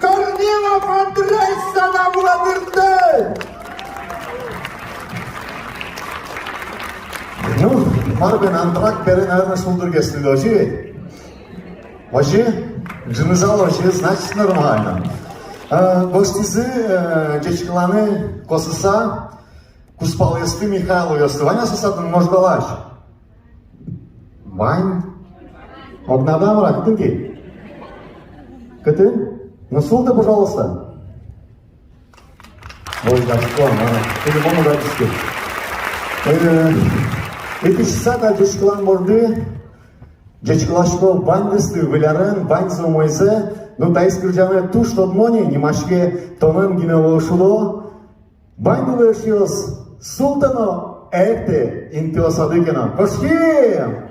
Корнилов Андрей сцена вылэ пыртэ! Ну, мар бен, антракт бере, наверное, шулдыргес луиз, озьы ведь? Озьы, ӝынызы озьы, значит, нормально. Э, гожтӥзы, э, ӟечкыланы косыса, кузпалъёсты, Михайловъёсты. Вань-а сосатын можгалась? Вань. Огнада мар-а, кытын ке? Кытын? Ну, султэ, пожалуйста. Ой, да что, а? По-любому, да, диске. Э, итӥськыса та ӟечкылан борды ӟечкыласько ваньдэсты, выль арен ваньзэ умойзэ. Ну, таиз кырӟанэ туж тодмо ни, нимаське «Тонэн гинэ луо шудо». Ваньды, эшъёс, султэ но эктэ, интыосады ке но. Кошким!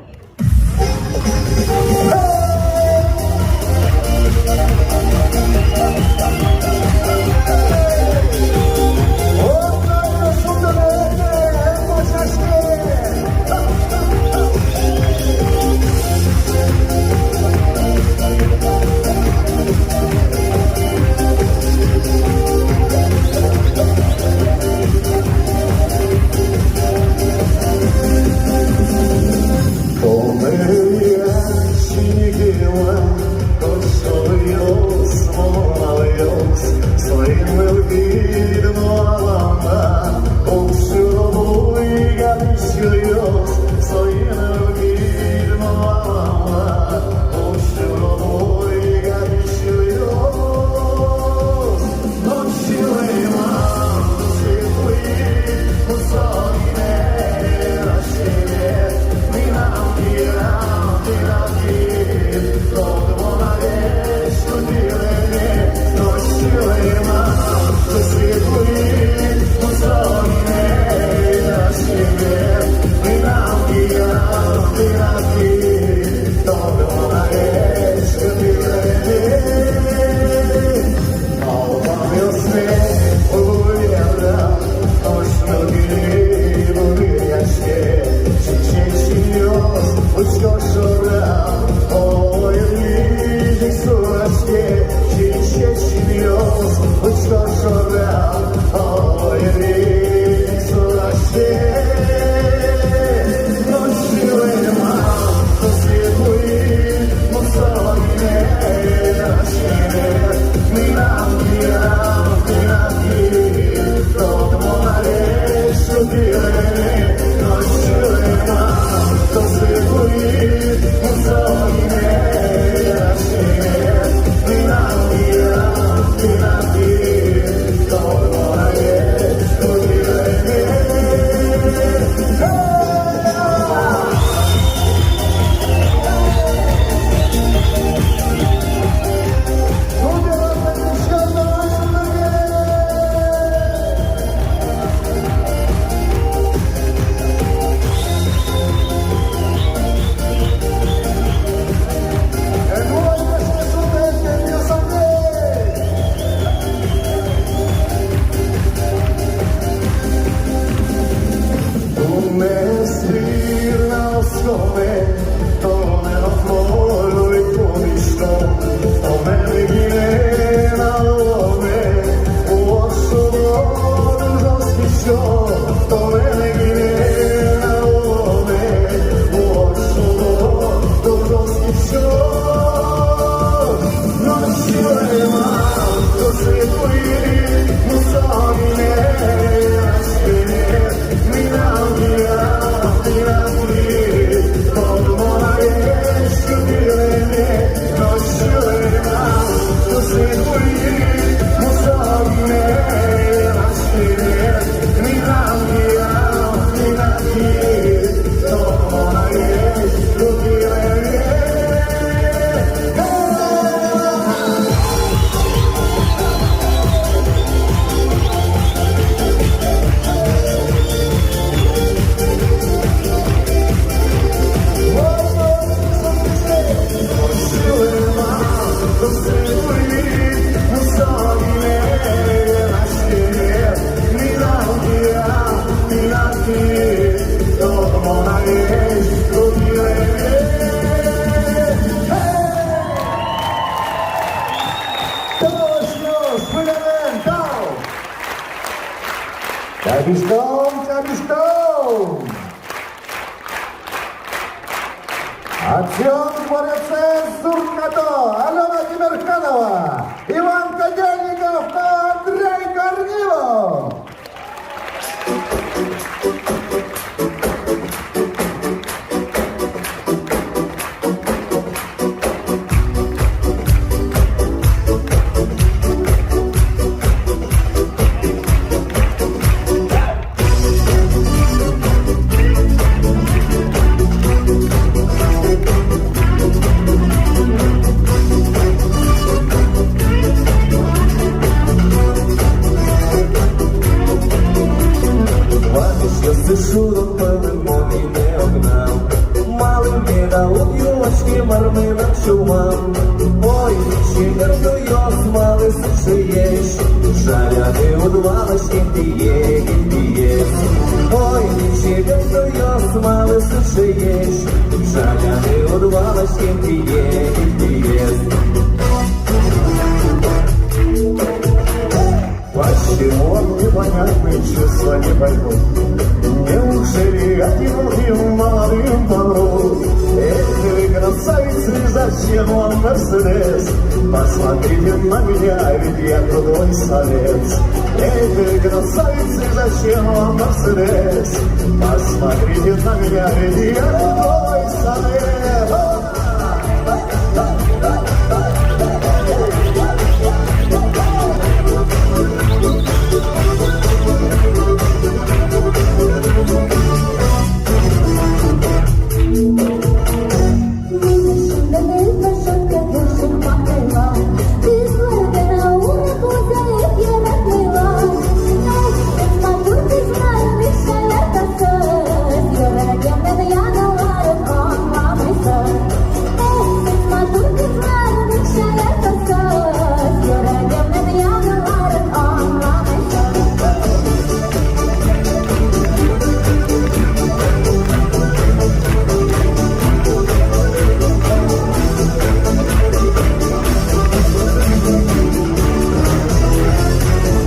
Чабиськом, чабиськом! Ачион борецез зуркато Алёна Тимерханова, Иван Котельников но Андрей Корнилов. Ваньмыз ӧз шудо пӧлын, мон ини огнам. Малы меда уд юаське, мар меда сюлмам? Ой, чебер туйёс, малы сыӵеесь? Жаляды уд валаське, тӥ егит пиез. Ой, чебер туйёс, малы сыӵеесь? Жаляды уд валаське, тӥ егит пиез. Почему он непонятный, чувства не пойму? Неужели одиноким молодым помру? Эх, вы, красавицы, зачем вам Мерседес? Посмотрите на меня, ведь я крутой самец. Эх, вы, красавицы, зачем вам Мерседес? Посмотрите на меня, ведь я крутой самец.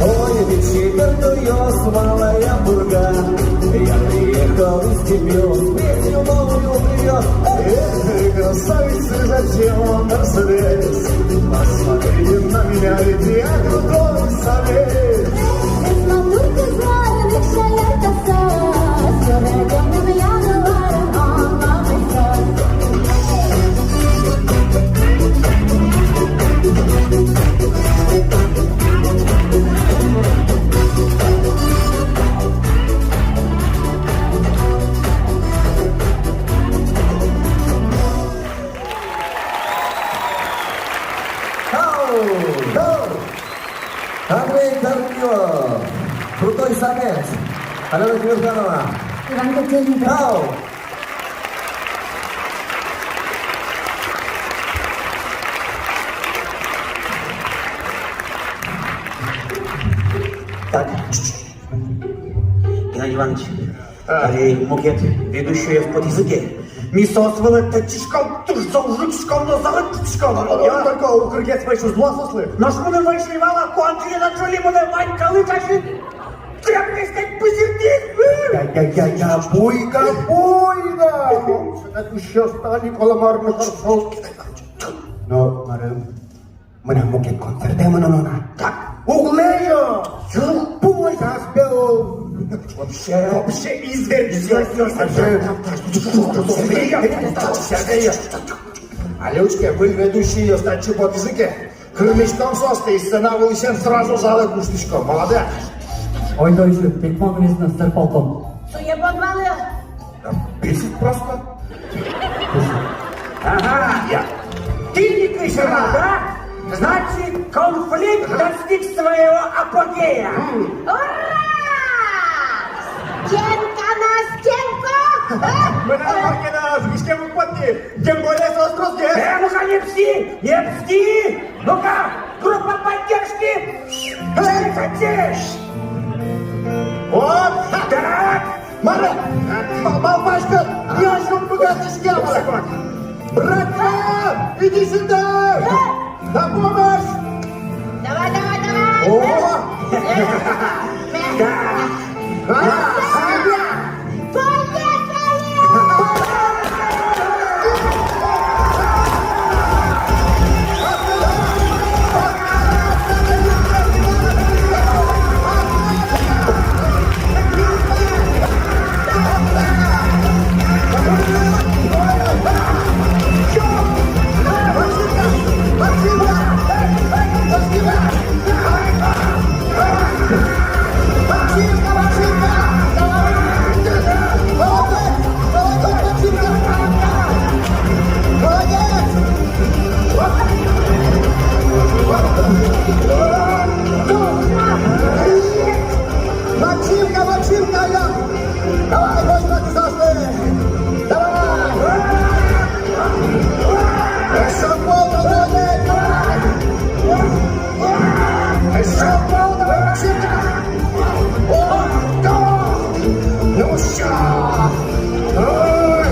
Ой, ведь чебер туйёс, малая пурга. Я приехал из Тибёс, песню новую привёз. Эх, красавицы, зачем вам Мерседес? Посмотрите на меня, ведь я крутой самец. Тау! Тау! Андрей Корнилов, крутой самец. Алёна Тимерханова. Иван Котельников. Тау! Так. Геннадий Иванович, а, али мукет ведущойёс потӥзы ке, ми соос вылэ тэтчиськом, туж зол ӝутӥськом но залэктӥськом. Я только укыргес вӧсь уз луы соослы. Нош мыным вӧсь ӧй вала, ку Анджелина Джоли монэ вань калык азьын тряпкаез кадь пызыртӥз. Я, я, я, я, буйга, буйга! Ведущойёс тани каламар но хорошо. Но, марым, мынам мукет концертэ мыноно на. Так. Уг лэзё! Юк. Пумозяз бел. Вообще, вообще изверг. Изверг. Али учке, выль ведущойёс татчы потӥзы ке, кырмиськом соосты, и сцена вылысен сразу залэ куштӥськом. Молодец. Ойдо ещё пекман весь на сэрпалтом. Суе подвалы. Бесит просто. Ага, я. Ты не кричала, да? Значит, конфликт достиг своего апогея. Ура! Стенка на стенку! Мынам апогея, вишкем уг потты. Тем более соос тросгес. Э, ну-ка, не пси, не пси! Ну-ка, группа поддержки! Эй, хотишь? Вот! Так! Мар-а? Ма-, малпаськод, миосын быгатӥське-а? Братва, иди сюда! На помощь! Давай, давай, давай! О! Да. Давай, Костя, ты сосны! Давай! Ещё полный, давай! Ещё полный, давай, Костя! О, да! Ну всё! Ой!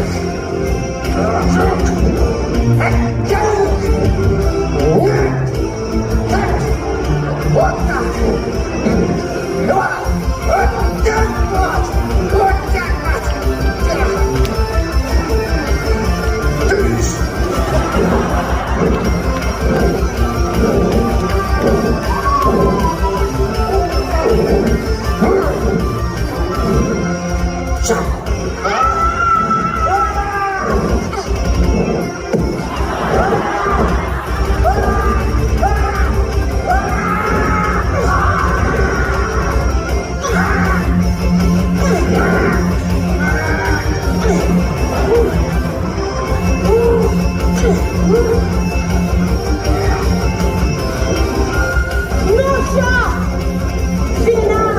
Вот так. Два. Вот так. Вот. Вот так. Тыщ. Всё. Ну всё! Финал!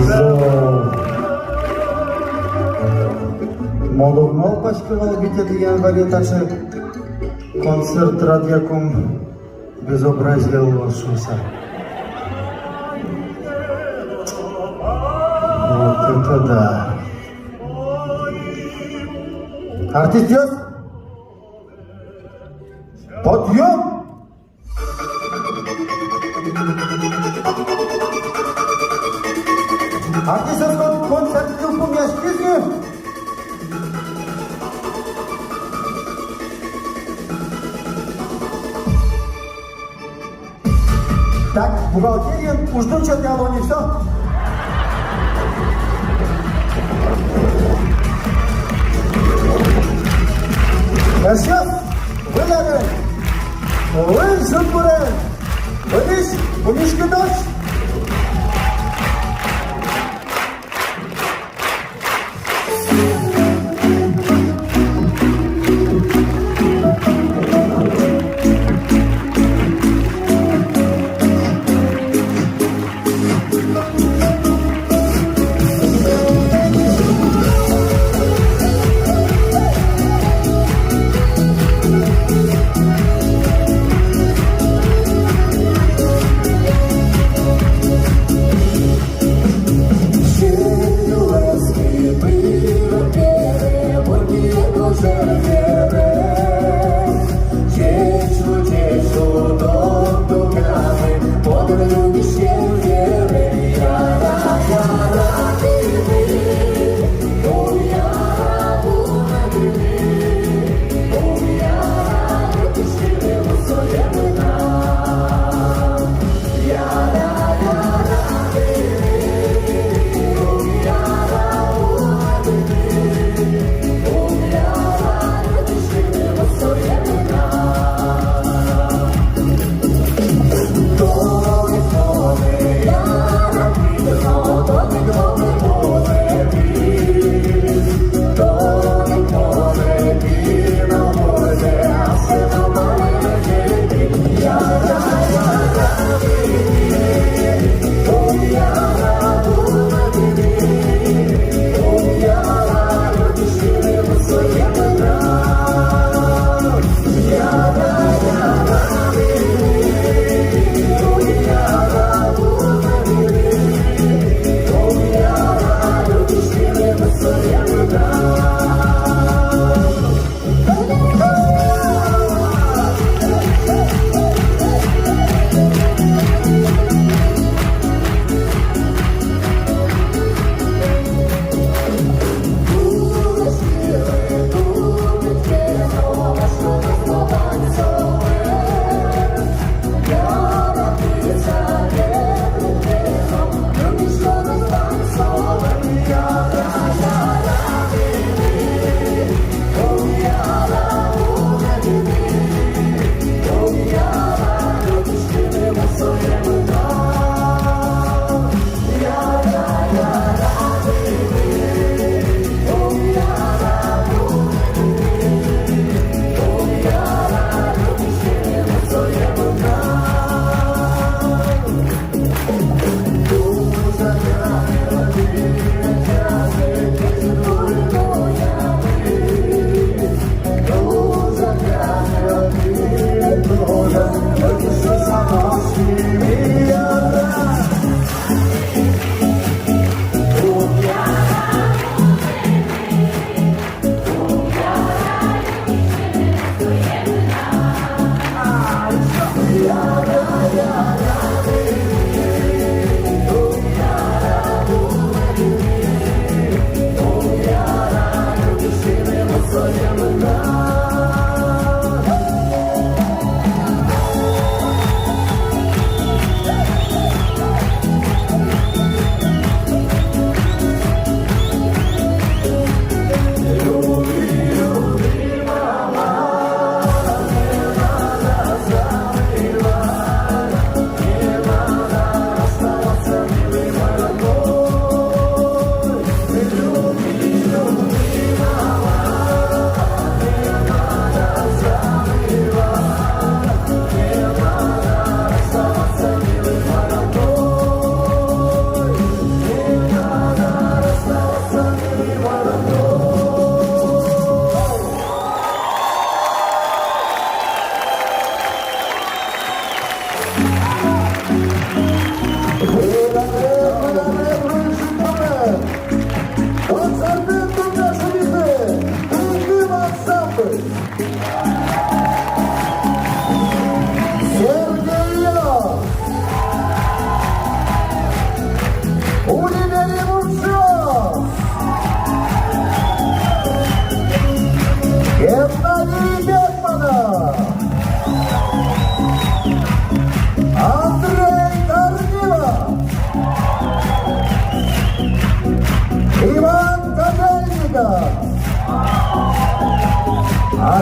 Зол. Мон уг малпаськы вал, быдэ январе таӵе концерт радъякум безобразие луоз шуыса. Вот это да. Артистъёс! Подъём! Артистъёс, кон-, концерт йылпумъяськиз ни. Так, бухгалтериын уждун сётэ, алло, не всё. Эшъёс, выль арен, выль шудбурен, выльысь пумиськытозь.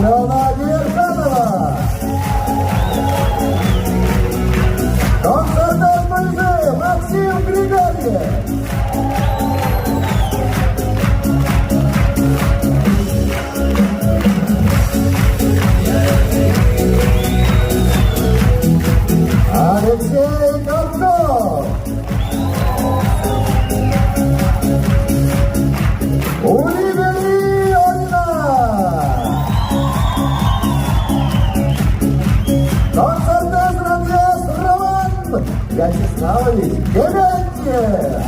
Алёна Герканова. Концертэз нуизы Максим Григорьев. Алексей Капков. Улибели Орина. Концертэз радъяз Роман Вячеславович Дементьев.